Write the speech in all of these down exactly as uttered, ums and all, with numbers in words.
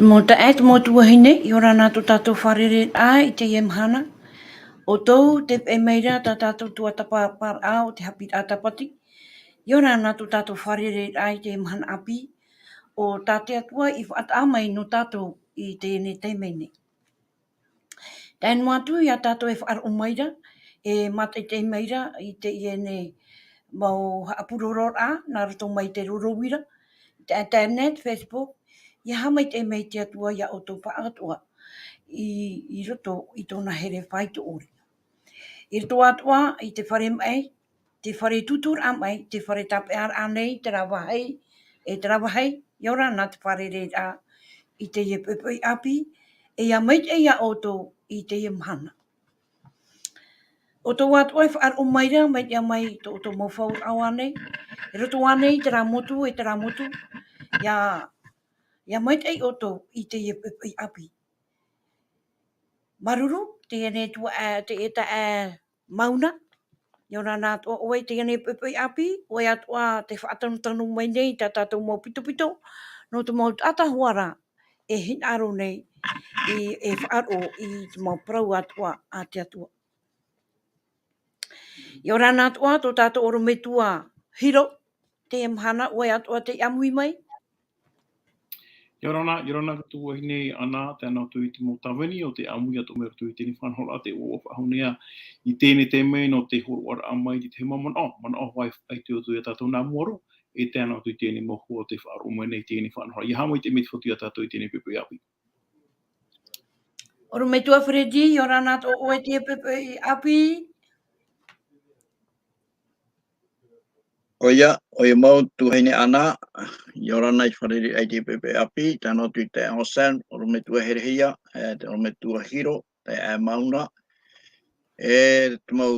Mau taeaʻe, mau tuahine, ʻia ora na tō tātou fārereiraʻa i teie mahana. ʻO tō te peʻe mai ra tā tātou tuatāpaparaʻa o te haʻapiʻiraʻa Tāpati. ʻIa ora na tō tātou fārereiraʻa i teie mahana ʻāpī, ʻo tā te Atua i faʻataʻa mai nō tātou i teie nei taime nei. Tae noa atu ia tātou e faʻaroʻo mai ra, e mātaʻitaʻi mai ra i teie nei mau haʻapurororaʻa nā roto mai te roro uira, te internet, Facebook, ʻia haʻamaitaʻi mai te Atua ia ʻoutou pāʻatoʻa i, i roto i tōna here faito ʻore. I roto atoʻa i te fare maʻi, te fare tūtūraʻa maʻi, te fare tāpeʻaraʻa nei, terā vāhi, e terā vāhi, ʻia ora na te fārereiraʻa i teie poʻipoʻi ʻāpī, e ʻia maitaʻi ia ʻoutou i teie mahana. ʻO tō atoʻa e faʻaroʻo mai ra, maitaʻi mai tō ʻoutou mau fauraʻa nei, i roto ānei i terā motu, e terā motu, ʻia, ʻia maitaʻi ʻoutou i teie poʻipoʻi ʻāpī. Māuruuru, teie nei tuaʻā, te, e taeaʻe Mauna. ʻIa ora na atoʻa ʻoe i teie nei poʻipoʻi ʻāpī, ʻoe atoʻa tē faʻatanotano mai nei i tā tātou mau pitopito, nō te mau taʻata hoʻi ra e hinaʻaro nei, i, e faʻaroʻo i te mau parau atoʻa a te Atua. ʻIa ora na atoʻa tō tātou ʻorometua Hiro, teie mahana, ʻoe atoʻa tē ʻāmui mai. ʻIa ora na, ʻia ora na te tuahine Ana, tae noa atu i te mau tāvini o te ʻāmui atoʻa mai roto i teie faʻanahoraʻa, tē ʻoaʻoa faʻahou nei ā i teie nei taime nō te hōroʻaraʻa mai i te tahi mau manaʻo, manaʻo vai faʻaʻite atu ia tātou nā mua roa, e tae noa atu i teie nei mau hoa o tē faʻaroʻo mai nei i teie nei faʻanahoraʻa. ʻIa haʻamaitaʻi mai te Fatu ia tātou i teie nei poʻipoʻi ʻāpī. ʻOrometua Freddy, ʻia ora na atoʻa ʻoe i teie poʻipoʻi ʻāpī. ʻOia, ʻoia mau tuahine Ana, ʻia ora na i te fārereiraʻa i teie poʻipoʻi ʻāpī, tae noa atu i te taeaʻe Sam, ʻorometua Herehia, e, te ʻorometua Hiro, taeaʻe Mauna, e te mau,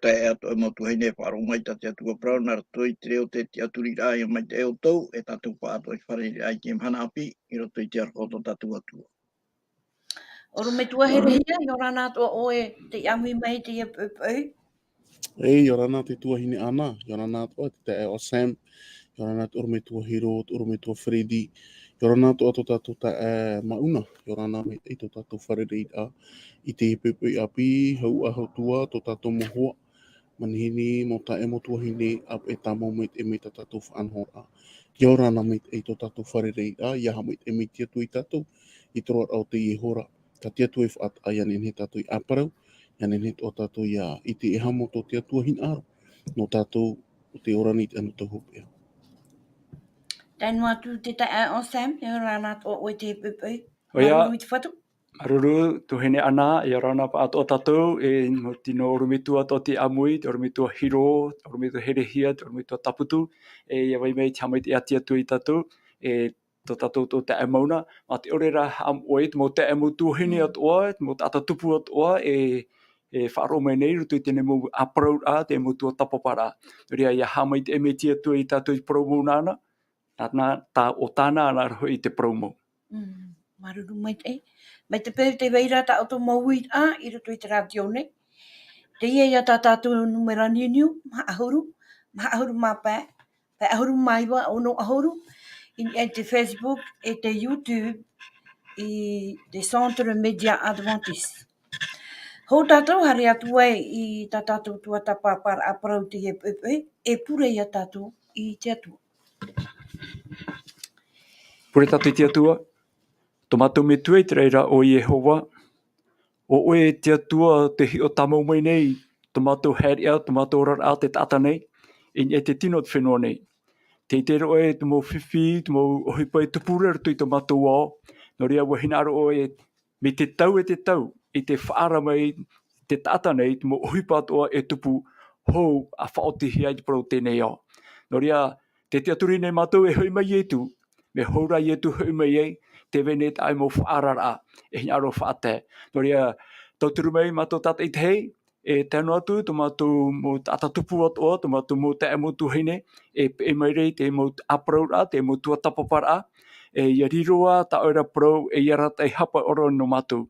taeaʻe atoʻa mau tuahine e faʻaroʻo mai tā te Atua parau, nā roto i te reo, te tiʻaturiraʻa, ʻia maitaʻi ʻoutou, e tātou pāʻatoʻa i te fārereiraʻa i teie mahana ʻāpī, i roto i te aroha o tō tātou Atua. ʻOrometua Herehia, ʻia ora na atoʻa ʻoe tē ʻāmui mai i teie poʻipoʻi. E, ʻia ora na te tuahine Ana, ʻia ora na atoʻa te taeaʻe Sam, ʻia ora na te ʻorometua Hiro, te ʻorometua Freddy, ʻia ora na atoʻa tō tātou taeaʻe Mauna, ʻia ora na maitaʻi tō tātou fārereiraʻa i teie poʻipoʻi ʻāpī, hou ā hou atoʻa tō tātou mau hoa, manihini, mau taeaʻe, mau tuahine, ʻāpeʻe tāmau maitaʻi mai tā tātou faʻanahoraʻa. ʻIa ora na maitaʻi tō tātou fārereiraʻa, ʻia haʻamaitaʻi mai te Atua ia tātou i te roaraʻa o teie hora. Tā te Atua e faʻataʻa, ʻia nehenehe tātou e ʻāparau, ʻia nehenehe atoʻa tātou ʻia ʻite e aha mau tō te Atua hinaʻaro nō tātou, ʻo tē ora nei i te anotau hopeʻa. Tae noa atu te taeaʻe Sam, ʻia ora na atoʻa ʻoe i teie poʻipoʻi. ʻOia. Māuruuru i te Fatu. Māuruuru, tuahine Ana, ʻia ora na pāʻatoʻa tātou, e, mau tino ʻorometua atoʻa tē ʻāmui, te ʻorometua Hiro, te ʻorometua Herehia, te ʻorometua Taputu, e, ʻia vai mai te haʻamaitaʻi a te Atua ia tātou, e, tō tātou, tō taeaʻe Mauna, mā te ʻore rā haʻamoʻe, te mau taeaʻe, mau tuahine atoʻa, te mau taʻata tupu atoʻa, e, e faʻaroʻo mai nei, i roto i teie nei mau ʻāparauraʻa, te mau tuatāpaparaʻa. Nō reira, ʻia haʻamaitaʻi mai te Atua ia tātou i te parau mau nāna, nā, nā, tā, ʻo tāna ana rā hoʻi te parau mau. Mm, māuruuru maitaʻi. Mai te peu tē vai ra tā ʻoutou mau uiraʻa, i roto i te rātio nei. Teie ia tā tātou nūmera niuniu, maha ʻahuru, maha ʻahuru mā pae, pae ʻahuru mā iva, ono ʻahuru, i niʻa i te Facebook e te YouTube i te Centre Média Adventiste. Hou tātou, haere atu ai i tā tātou tuatāpaparaʻa parau i teie poʻipoʻi, e pure ia tātou i te Atua. Pure tātou i te Atua. Tō mātou Metua i te raʻi ra ʻo Iehova, ʻo ʻoe te Atua tē hiʻo tāmau mai nei tō mātou haereʻa, tō mātou oraraʻa, te taʻata nei, i niʻa i te tino o te fenua nei. Tē ʻite ra ʻoe te mau fifi, te mau ʻohipa e tupu ra i roto i tō mātou ao. Nō reira, ʻua hinaʻaro ʻoe mai te tau e te tau, i te faʻaara mai te taʻata nei, te mau ʻohipa atoʻa e tupu, hou ʻa faʻaotihia i te parau o teie nei ao. Nō reira, tē tiʻaturi nei mātou e hoʻi mai Ietu, mea hou rā Ietu e hoʻi mai ai, tē vai nei taʻu mau faʻaararaʻa, e hinaʻaro faʻatae. Nō reira, tauturu mai mātou tātaʻitahi, e tae noa atu tō mātou mau taʻata tupu atoʻa, tō mātou mau taeaʻe, mau tuahine, e peʻe mai ra i te mau ʻāparauraʻa, te mau tuatāpaparaʻa, e ʻia riro ā tā ʻoe ra parau, e ʻia arataʻi haʻapaʻo ra nō mātou.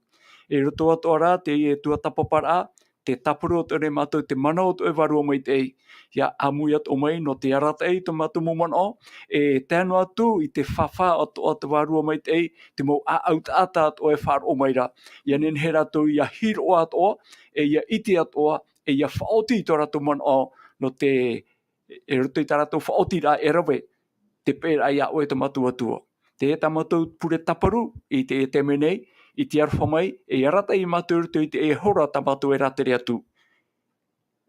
I roto atoʻa rā teie tuatāpaparaʻa, te tāparu atoʻa nei mātou te mana o tō ʻoe Vārua Maitaʻi, ʻia ʻāmui atoʻa mai nō te arataʻi i tō mātou mau manaʻo, e tae noa atu i te fāfā atoʻa o te Vārua Maitaʻi, te mau ʻāʻau taʻata atoʻa e faʻaroʻo mai ra. ʻIa nehenehe rātou ʻia hiroʻa atoʻa, e ʻia ʻite atoʻa, e ʻia faʻaoti i tō rātou manaʻo, nō te, i roto i tā rātou faʻaotiraʻa e rave te peʻeraʻa iā ʻoe tō mātou Atua. Teie tā mātou pure tāparu i teie taime nei, i te aroha mai, e arataʻi ia mātou i roto i teie hora tā mātou e rātere atu.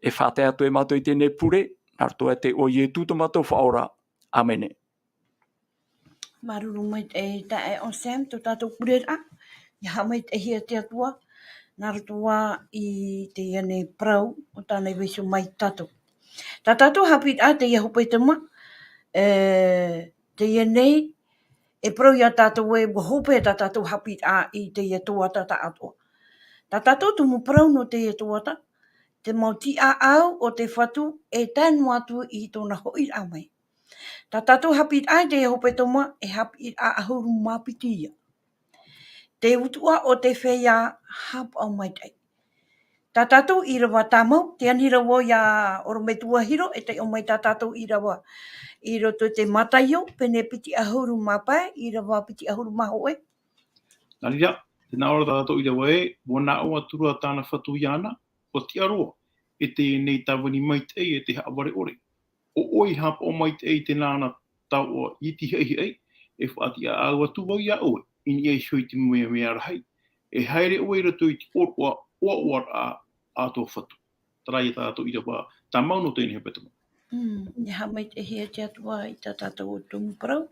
E faʻatae atu e mātou i teie pure, nā roto i te iʻoa o Ietu tō mātou Faʻaora. ʻĀmene. Māuruuru maitaʻi taeaʻe Sam, tō tātou pureraʻa, ʻia haʻamaitaʻihia te Atua, nā roto ā i teie nei parau, o tāna i vaiiho mai ia tātou. Tā tātou haʻapiʻiraʻa teie hepetoma, e, teie nei, e parau ia tātou ē, ʻua hope tā tātou haʻapiʻiraʻa i teie tuatāpapa atoʻa. Tā tātou tumu parau nō teie tuatāpapa, te mau tiʻaʻau o te Fatu e tae noa atu i tōna hoʻiraʻa mai. Tā tātou haʻapiʻiraʻa i teie hepetoma, e haʻapiʻiraʻa ʻahuru mā piti ia. Te utuʻa o te feiā haʻapaʻo maitaʻi. Tā tātou ʻīrava tāmau, tē ani ra vau ia ʻorometua Hiro, e taiʻo mai tā tātou ʻīrava i roto i te Mataio, pene piti ʻahuru mā pae, ʻīrava piti ʻahuru mā hōʻē. Nā reira, tē nā ʻō ra tā tātou ʻīrava ē, ʻua nā ʻō atu ra tāna Fatu iāna, ʻua tiʻa roa, e teie nei tāvini maitaʻi, e te haʻavare ʻore. ʻO ʻoe i haʻapaʻo maitaʻi i te nānā taoʻa iti haʻihaʻi, e faʻatiʻaʻau atu vau iā ʻoe, i niʻa iho i te mea, mea rahi, e haere ʻoe i roto i te ʻōroʻa, ʻoaʻoaraʻa a tō Fatu. Terā ia tā tātou ʻīrava tāmau nō teie nei hepetoma. Mm, ʻia haʻamaitaʻihia te Atua i tā tātou tumu parau.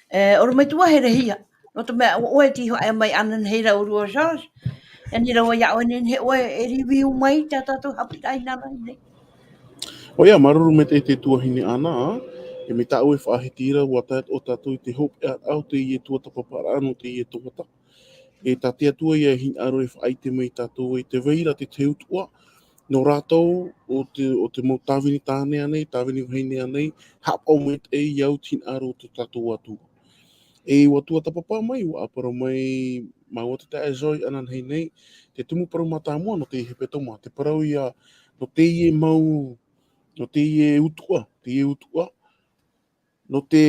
E, ʻorometua Herehia, nō te mea, ʻo ʻoe tei hoʻi mai ananahi ra ʻōrua George, e ani ra vau iā ʻoe e nehenehe ʻoe e review mai tā tātou haʻapiʻiraʻa i nānahi nei. ʻOia, māuruuru maitaʻi te tuahine Ana, e mai tāʻu e faʻahiti ra, ʻua tae atoʻa tātou i te hopeʻaraʻa o teie tuatāpaparaʻa nō teie tuatāpapa. E tā te Atua ia e hinaʻaro e faʻaʻite mai ia tātou ē tē vai ra te tahi utuʻa, nō rātou, ʻo te, ʻo te mau tāvini tāne ānei, tāvini vahine ānei, haʻapaʻo maitaʻi i au te hinaʻaro o tō tātou Atua. E ʻua tuatāpapa mai, ʻua ʻāparau mai māua te taeaʻe Joy ananahi nei, te tumu parau mātāmua nō teie hepetoma, te parau ia, nō teie mau, nō teie utuʻa, teie utuʻa, nō te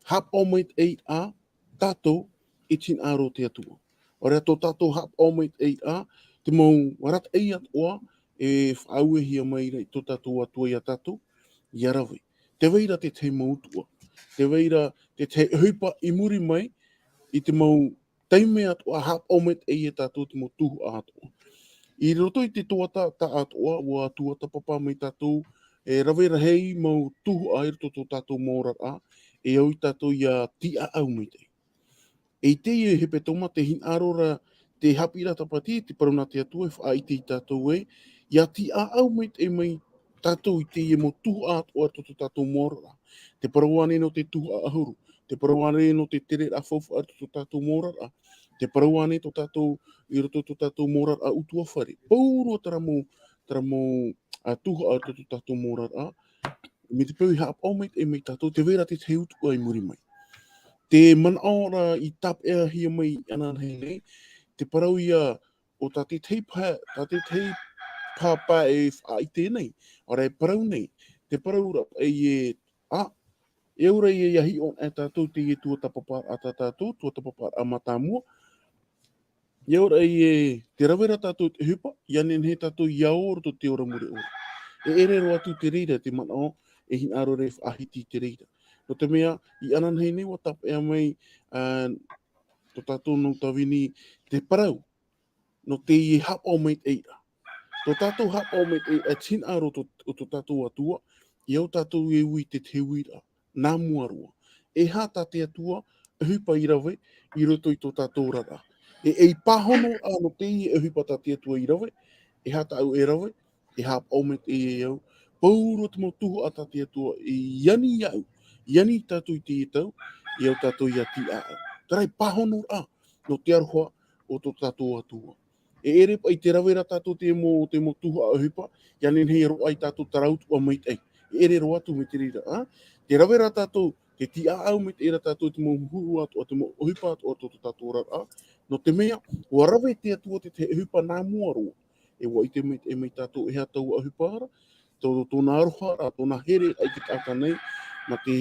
haʻapaʻo maitaʻi ā tātou i te hinaʻaro o te Atua. ʻAore rā tō tātou haʻapaʻo maitaʻi ā, te mau arataʻi atoʻa e faʻauehia mai ra i tō tātou Atua ia tātou, ʻia rave. Tē vai ra te tahi mau utuʻa. Tē vai ra te tahi ʻohipa i muri mai i te mau taime atoʻa haʻapaʻo maitaʻi ia tātou te mau tuhaʻa atoʻa. I roto i te tuatāpapa atoʻa, ʻua tuatāpapa mai tātou, e rave rahi mau tuhaʻa i roto tō tātou mau oraraʻa, e au ia tātou ʻia tiʻaʻau maitaʻi. E i teie hepetoma te hinaʻaro ra te haʻapiʻiraʻa tāpati, te parau nā te Atua e faʻaʻite ia tātou ē, ʻia tiʻaʻau maitaʻi mai tātou i teie mau tuhaʻa atoʻa tō tō tātou mau oraraʻa. Te parau ānei nō te tuhaʻa ʻahuru, te parau ānei nō te tereraʻa faufaʻa tō tō tātou mau oraraʻa, te parau ānei tō tātou, i roto tō tātou mau oraraʻa ʻutuāfare. Pauroa terā mau, terā mau, ā, tuhaʻa tō tō tātou mau oraraʻa, mai te peu i haʻapaʻo maitaʻi mai tātou, tē vai ra te tahi utuʻa i muri mai. Te manaʻo ra i tāpeʻahia mai ananahi nei, te parau ia, ʻo tā te tahi pae, tā te tahi pāpā e faʻaʻite nei, ʻaore e parau nei, te parau ra paʻi ē, ā, e au ra ïa ʻia hiʻo anaʻe tātou i teie tuatāpapa a tā tātou, tuatāpapa mātāmua, e au ra ïa te rave ra tātou i te ʻohipa, ʻia nehenehe tātou ʻia ō i roto i te ora mure ʻore. E ʻere roa atu te reira te manaʻo, e hinaʻaro ra e faʻahiti i te reira. Nō te mea, i ananahi nei ʻua tāpeʻa mai, ā, tō tātou mau tāvini, te parau, nō teie haʻapaʻo maitaʻi ra. Tō tātou haʻapaʻo maitaʻi ra, te hinaʻaro o tō, o tō tātou Atua, e au tātou e ui i te tahi uiraʻa, nā mua roa. E aha tā te Atua, ʻohipa i rave, i roto i tō tātou oraraʻa. E, ei pāhonoraʻa nō teie ʻohipa tā te Atua i rave, e aha tāʻu e rave, e haʻapaʻo maitaʻi e au. Pauroa te mau tuhaʻa tā te Atua, i ani iāʻu, i ani ia tātou i teie tau, e au tātou ʻia tiʻaʻau. Terā e pāhonoraʻa, nō te aroha o tō tātou Atua. E ʻere paʻi te rave ra tātou te mau, te mau tuhaʻa ʻohipa, ʻia nehenehe e roaʻa ia tātou terā utuʻa maitaʻi. E ʻere roa atu mai te reira, ā? Te rave ra tātou, te tiʻaʻau maitaʻi ra tātou te mau huruhuru atoʻa, te mau ʻohipa atoʻa o tō tātou oraraʻa. Nō te mea, ʻua rave te Atua te tahi ʻohipa nā mua roa. E ʻua ʻite mai, e mai tātou e aha taua ʻohipa ra, tō, tōna aroha ra, tōna here ra i te taʻata nei, mā te,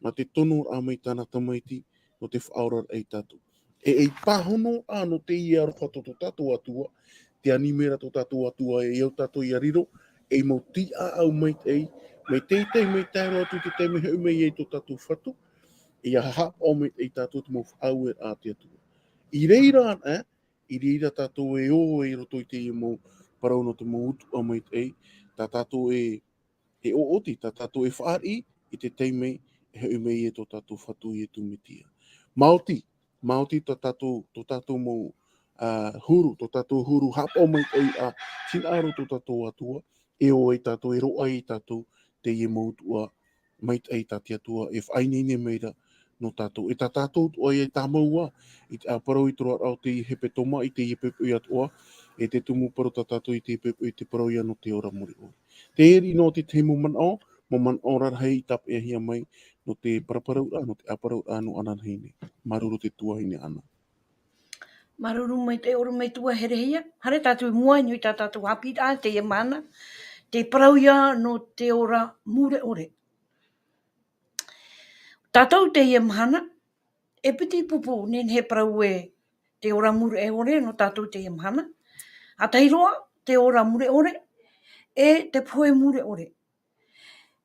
mā te tonoraʻa mai tāna tamaiti, nō te faʻaoraraʻa ia tātou. E, e pāhono ā nō teie aroha tō tō tātou Atua, te animera tō tātou Atua e au tātou ia riro, e mau tīaʻau maitaʻi, mai teitei, mai tae roa atu i te taime e hoʻi mai ai tō tātou Fatu, e ia haʻapaʻo maitaʻi tātou te mau faʻaueraʻa a te Atua. I reira, e, i reira tātou e ō i roto i teie mau parau nō te mau utuʻa maitaʻi, tā tātou e, e ʻoʻoti, tā tātou e fāriʻi, i te taime e hoʻi mai ai tō tātou Fatu Iesu Mesia. Maoti, maoti tō tātou, tō tātou mau, ā, huru, tō tātou huru, haʻapaʻo maitaʻi ā, hinaʻaro tō tātou Atua, e ō ai tātou, e roaʻa ai tātou, teie mau utuʻa maitaʻi tā te Atua, e faʻaineine mai ra nō tātou. E tā tātou atoʻa ia e tāmau ā, i te ʻāparau i te roaraʻa o te hepetoma, i teie poʻipoʻi atoʻa, e te tumu parau tā tātou i teie poʻipoʻi, te parau ia nō te ora mure ʻore. Terā noa te tahi mau manaʻo, mau manaʻo rarahi i tāpeʻahia mai, nō te paraparauraʻa, nō te ʻāparauraʻa nō ananahi nei. Māuruuru te tuahine Ana. Māuruuru maitaʻi ʻōrua metua herehia. Haere tātou i mua, i niʻa i tā tātou haʻapiʻiraʻa, teie mahana. Te parau ia nō te ora mure ʻore. Tātou teie mahana, e piti pupu, nehenehe e parau e te ora mure ʻore nō tātou teie mahana. ʻA tahi roa, te ora mure ʻore, e te pohe mure ʻore.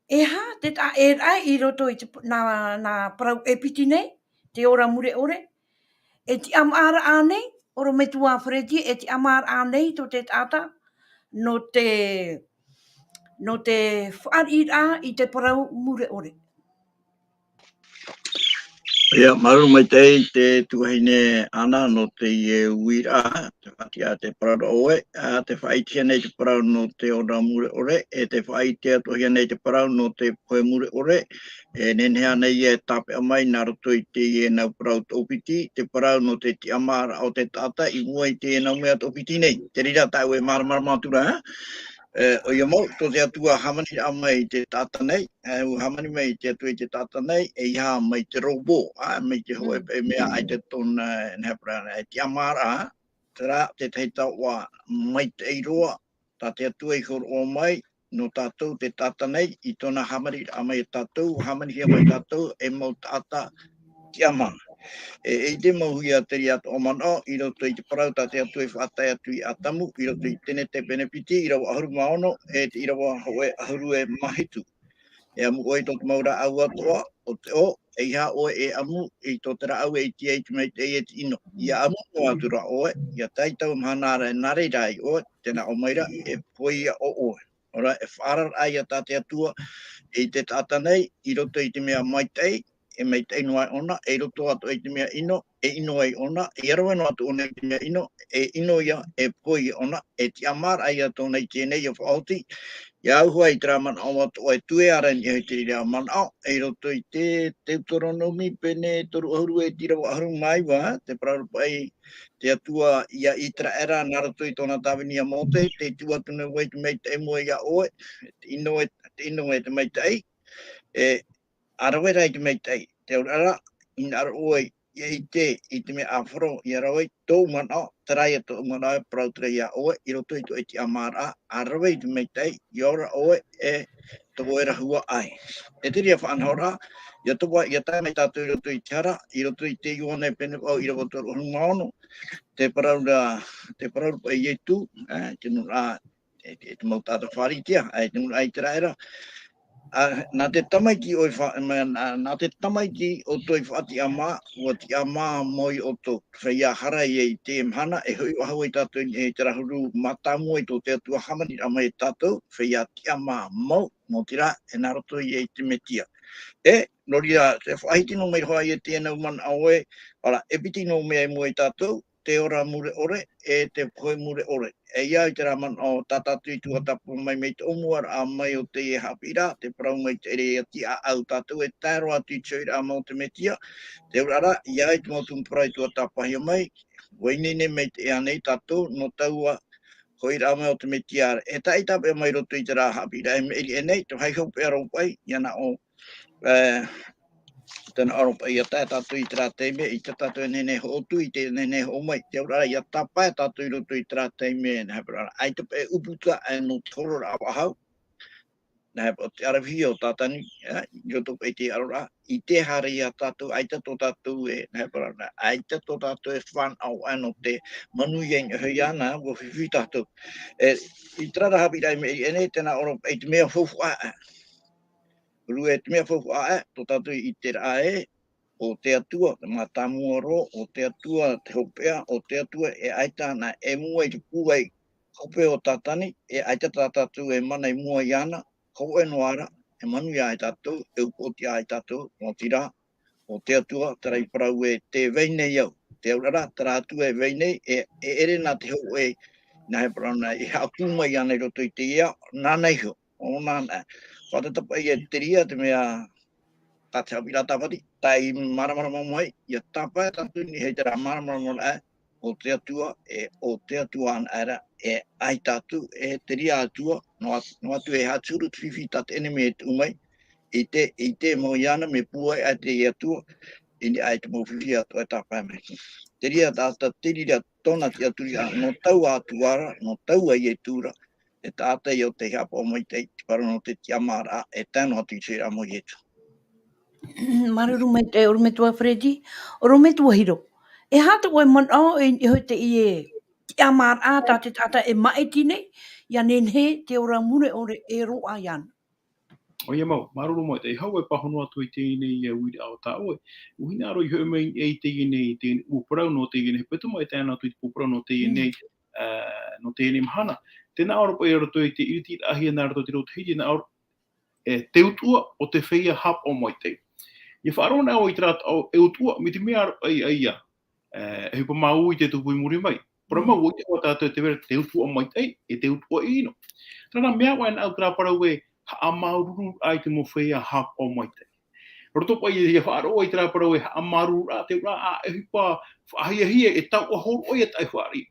E aha te taʻa-, e taʻa-, i roto i te p-, nā, nā parau e piti nei, te ora mure ʻore, e tiʻamāraʻa nei, ʻōrua metua Fereti, e tiʻamāraʻa nei tō te taʻata, nō te, nō te fāriʻiraʻa i te parau mure ʻore. Ia, māuruuru maitaʻi te tuahine Ana nō teie uiraʻa, te faʻatiʻa te parau ra ʻoe, ā, te faʻaʻitehia nei te parau nō te ora mure ʻore, e te faʻaʻite atoʻahia nei te parau nō te pohe mure ʻore, e nehenehe ānei ia e tāpeʻa mai nā roto i teie nau parau toʻopiti, te parau nō te tiʻamāraʻa o te taʻata i mua i teie nau mea toʻopiti nei. Te reira tāʻu e māramarama atu ra, ā? E, ʻoia mau, tō te Atua hāmaniraʻa mai i te taʻata nei, ā, ʻua hāmani mai te Atua i te taʻata nei, eiaha mai te rōpō, ā, mai te hōʻē paʻi mea ʻaita tōna, e, nehenehe e parau ra, e tiʻamāraʻa, terā, te tahi taoʻa maitaʻi roa, tā te Atua i hōroʻa mai, nō tātou te taʻata nei, i tōna hāmaniraʻa mai ia tātou, hāmanihia mai ia tātou, e mau taʻata tiʻamā. E, e ʻite mau hia te reira atoʻa manaʻo, i roto i te parau tā te Atua i faʻatae atu ia Atamu, i roto i Tenete pene piti, ʻīrava ʻahuru mā ono, e te ʻīrava hōʻē ʻahuru e mā hitu. E ʻamu ʻoe i tō te mau rāʻau atoʻa o te ʻō, eiaha ʻoe e ʻamu i tō te rāʻau e ʻite ai te maitaʻi e te ʻino. ʻIa ʻamu noa atu ra ʻoe, ʻia tae i taua mahana ra e nā reira ai ʻoe, tē nā ʻō mai ra, e pohe ia ʻo ʻoe. ʻOia, e faʻaararaʻa ia tā te Atua i te taʻata nei, i roto i te mea maitaʻi, e maitaʻi noa ai ʻōna, e i roto atoʻa i te mea ʻino, e ʻino ai ʻōna, e ʻia rave noa atu ʻōna i te mea ʻino, e ʻino ia, e pohe ia ʻōna, e tiʻamāraʻa ia tōna ʻite nei ʻia faʻaoti, ʻia au hoʻi i terā manaʻo atoʻa e tuea ra i niʻa i te reira manaʻo, e i roto i te Teuteronome pene toru ʻahuru e te ʻīrava ʻahuru mā iva, te parau ra paʻi te Atua ia Iteraera nā roto i tōna tāvini ia Mōte, tē tuʻu atu nei vau i te maitaʻi mua ia ʻoe, te ʻino e, te ʻino e te maitaʻi, e, ʻa rave ra i te maitaʻi, te auraʻa ra, hinaʻaro ʻoe ʻia ʻite i te mea ʻāfaro, ʻia rave i tōʻu manaʻo, terā ia tōʻu manaʻo e parau atu ra ia ʻoe, i roto i tō ʻoe tiʻamāraʻa, ʻa rave i te maitaʻi, ʻia ora ʻoe e tō ʻoe ra huaʻai. E te reira faʻanahoraʻa, ʻia topa, ʻia tae mai tātou i roto i te hara, i roto i te Ioane pene vaʻu ʻīrava toru ʻahuru mā ono, te parau ra, te parau ra paʻi Ietu, e, te nūnaʻa, e, e te mau taʻata Pharisea, e te nūnaʻa Iteraera. Ā, nā te tamaiti ʻoe fa-, ma-, nā, nā te tamaiti ʻoutou i faʻatiʻamā, ʻua tiʻamā mau ia ʻoutou. Feiā hara ia i te mahana, e hoʻi faʻahou ai tātou i terā huru mātāmua i tō te Atua hāmaniraʻa mai ia tātou, feiā tiʻamā mau, nō te reira, e nā roto ia i te Mesia. E, nō reira, tē faʻahiti noa mai ra hoʻi ia teie nau manaʻo ē, ʻaore ra, e piti noa mea i mua ia tātou, te ora mure ʻore, e te pohe mure ʻore. E ʻia au i terā manaʻo tā tātou i tuatāpapa mai, mai te ʻōmuaraʻa mai o teie haʻapiʻiraʻa, te parau mai te ʻere ʻia tiʻaʻau tātou e tae roa atu i te hoʻiraʻa mai o te Mesia, te auraʻa ra, ʻia au i te mau tumu parau i tuatāpapahia mai, ʻua ineine maitaʻi ānei tātou, nō taua hoʻiraʻa mai o te Mesia ra. E tāʻitaʻi paʻi mai roto i terā haʻapiʻiraʻa e maʻiri aʻe nei, te vāhi hopeʻa roa paʻi, ʻia nā ʻō, e, Tēnā ʻōroʻa paʻi ʻia tae tātou i terā taime, ʻaita tātou e nehenehe e hoʻo atu, ʻaita e nehenehe e hoʻo mai. Te auraʻa, ʻia tāpae tātou i roto i terā taime, nā hea parau ra, ʻaita paʻi e ʻūputa ʻē nō te hororaʻa faʻahou. Nā hea parau, te ʻaravihi o Tātani, ē, i roto paʻi i te aroraʻa, ʻite haere ia tātou, ʻaita tō tātou e, nā hea parau ra, ʻaita tō tātou e fānaʻo ʻē nō te manuia i niʻa iho iāna, ʻua fifi tātou. E, i terā haʻapiʻiraʻa i maʻiri aʻe nei, tēnā ʻōroʻa paʻi te mea faufaʻa ʻē. Rua e te mea faufaʻa ʻē, tō tātou i ʻite ra ē, ʻo te Atua te mātāmua roa, ʻo te Atua te hopeʻa, ʻo te Atua e ʻaita ana e mua i te pūai hope o Tātani, e ʻaita tā tātou e mana i mua iāna, hōʻē noa ra, e manuia ai tātou, e upoʻotiʻa ai tātou, nō te reira, ʻo te Atua, terā i parau ē, tē vai nei au, te auraʻa, terā Atua e vai nei, e, e ʻere nā te hōʻē, nā hea parau ra, i haʻapū mai iāna i roto i te ao, nāna iho, ʻo nāna. Fātata paʻi e te reira, te mea, tā te haʻapiʻiraʻa Tāvati, tē māramarama mai, ʻia tāpae tātou i niʻa i terā māramarama ra, ʻo te Atua, e, ʻo te Atua anaʻe ra, e ʻaita atu, e te reira Atua, noa, noa atu e haʻaturu te fifi tā te ʻenemi e tuʻu mai, ʻite, ʻite mau iāna mea pūai ʻē te Atua, i niʻa i te mau fifi atoʻa e tāpae mai. Te reira taʻata, te reira tōna tiʻaturi ra, nō taua Atua ra, nō taua Ietu ra, e taʻata ʻia ʻō tei haʻapaʻo maitaʻi, te parau nō te tiʻamāraʻa, e tae noa atu i te reira mau Ietu. Māuruuru maitaʻi, ʻorometua Freddy, ʻorometua Hiro. E aha tō ʻoe manaʻo i niʻa i teie tiʻamāraʻa tā te taʻata e māʻiti nei, ʻia nehenehe te ora mure ʻore e roaʻa iāna? ʻOia mau, māuruuru maitaʻi, e hau e pāhono atu i teie nei, e, uiraʻa tā ʻoe. ʻUa hinaʻaro i hoʻi mai i teie nei, i teie nei ʻua parau nō teie nei hepetoma, e tae noa atu i te ʻua parau nō teie Mm. nei, ā, nō teie nei mahana. Tēnā ʻōroʻa paʻi i roto i te ʻiritiraʻahia nā roto i te reo Tahiti, nā ʻōroʻa, e, te utuʻa o te feiā haʻapaʻo maitaʻi. ʻIa faʻaroʻo ana vau i terā taʻo, e utuʻa, mai te mea ʻaita, ʻaita, ā, e ʻohipa māuiui i te tupu i muri mai. Parau Mm. mau, ʻua ʻite tātou te reira te utuʻa maitaʻi, e te utuʻa ʻino. Terā rā mea ʻua ʻite au terā parau ē, haʻamāuruuru ai te mau feiā haʻapaʻo maitaʻi. Roto paʻi ʻia faʻaroʻo i terā parau ē, haʻamāuruuru, te reira, ā, e ʻohipa faʻahiahia, e tauʻa hōroʻa ïa taʻata e fāriʻi.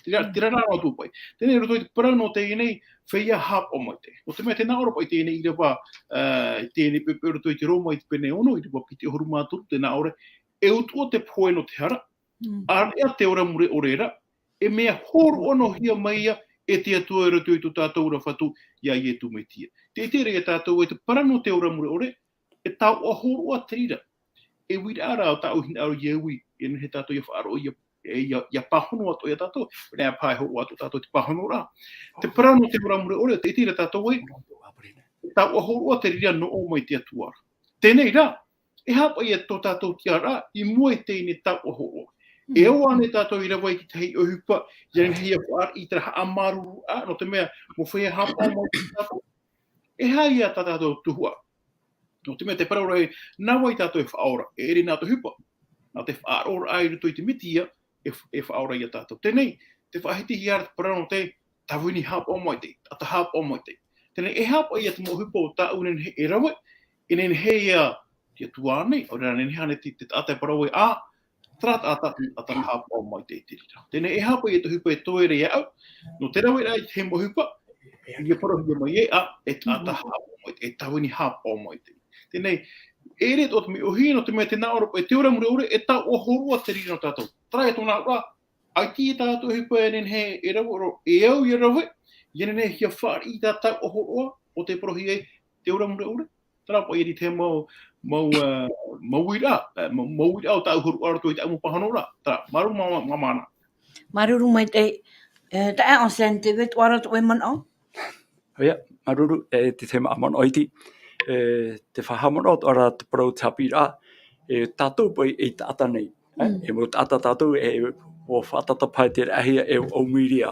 Terā, Mm. terā rā atu paʻi. Teie nei roto i te parau nō teie nei, feiā haʻapaʻo maitaʻi. Nō te mea tēnā ʻōroʻa paʻi teie nei ʻīrava, ā, i teie nei poʻipoʻi roto i te Roma i te pene ono, ʻīrava piti ʻahuru mā toru, tēnā ʻōroʻa, e utuʻa te pohe nō te hara, Mm. ʻāreʻa te ora mure ʻore ra, e mea hōroʻa noa hia mai ïa e te Atua i roto i tō tātou ra Fatu, iā Ietu Metia. Tē ʻite ra ïa tātou ē te parau nō te ora mure ʻore, e tauʻa hōroʻa te reira. E uiraʻa rā tāʻu hinaʻaro ʻia ui, e nehenehe tātou ʻia faʻaroʻo ïa, e ʻia, ʻia pāhono atoʻa ïa tātou, e nehenehe paha e hōroʻa atoʻa tātou i te pāhonoraʻa. Te parau nō te ora mure ʻore, tē ʻite ra tātou ē, e tauʻa hōroʻa te reira nō ʻō mai te Atua ra. Teie nei rā, e aha paʻi ïa tō tātou tiʻaraʻa i mua i teie nei tauʻa hōroʻa. E Mm. ʻaore ānei tātou i rave i te tahi ʻohipa, ʻia nehenehe ʻia fāriʻi i terā haʻamāuruururaʻa, nō te mea, mau feiā haʻapaʻo maitaʻi tātou. E aha ïa tā tātou tuhaʻa. Nō te mea te parau ra ē, nā vai tātou e faʻaora, e ʻere nā te ʻohipa. Nā te faʻaoraraʻa i roto i te Metia, e, e faʻaora ïa tātou. Teie nei, tē faʻahitihia ra te parau nō te tāvini haʻapaʻo maitaʻi, taʻata haʻapaʻo maitaʻi. Teie nei, e aha paʻi ïa te mau ʻohipa o tāʻu e nehenehe e rave, e nehenehe ïa, ʻia tuaʻana nei, ʻaore rā nehenehe ānei te, te taʻata e parau ē, ā, terā taʻata, taʻata haʻapaʻo maitaʻi te reira. Teie nei, e aha paʻi ïa te ʻohipa e toe ra iāʻu, nō te raveraʻa i te mau ʻohipa, ʻia parauhia mai ē, ā, e taʻata Mm. haʻapaʻo maitaʻi, e tāvini haʻapaʻo maitaʻi. Teie nei, e ʻere atoʻa te mea ʻōhie, nō te mea tēnā ʻōroʻa paʻi te ora mure ʻore, e tauʻa hōroʻa te reira nō tātou. Terā ïa tōna auraʻa, ʻaita tātou e ʻohipa e nehenehe e rave, e au ʻia rave, ʻia nehenehe ʻia fāriʻi i tā tauʻa hōroʻa, ʻo tē parauhia ai te ora mure ʻore. Terā paʻi ia te mau, mau, ā, mau uiraʻa, ā, mau, mau uiraʻa o tāʻu hōroʻa roto i tāʻu mau pāhonoraʻa. Terā, māuruuru mā-, mā-, māmā. Māuruuru maitaʻi, e, taeaʻe Anselme, tē vai atoʻa ra tō ʻoe manaʻo? ʻOia, māuruuru, e, te tahi manaʻo iti. E, tē faʻahaʻamanaʻo atoʻa ra te parau te haʻapiʻiraʻa, e, tātou paʻi ei taʻata nei. E, Mm. e mau taʻata tātou, e, ʻua faʻatata paha i te reira, e ʻaumuiria.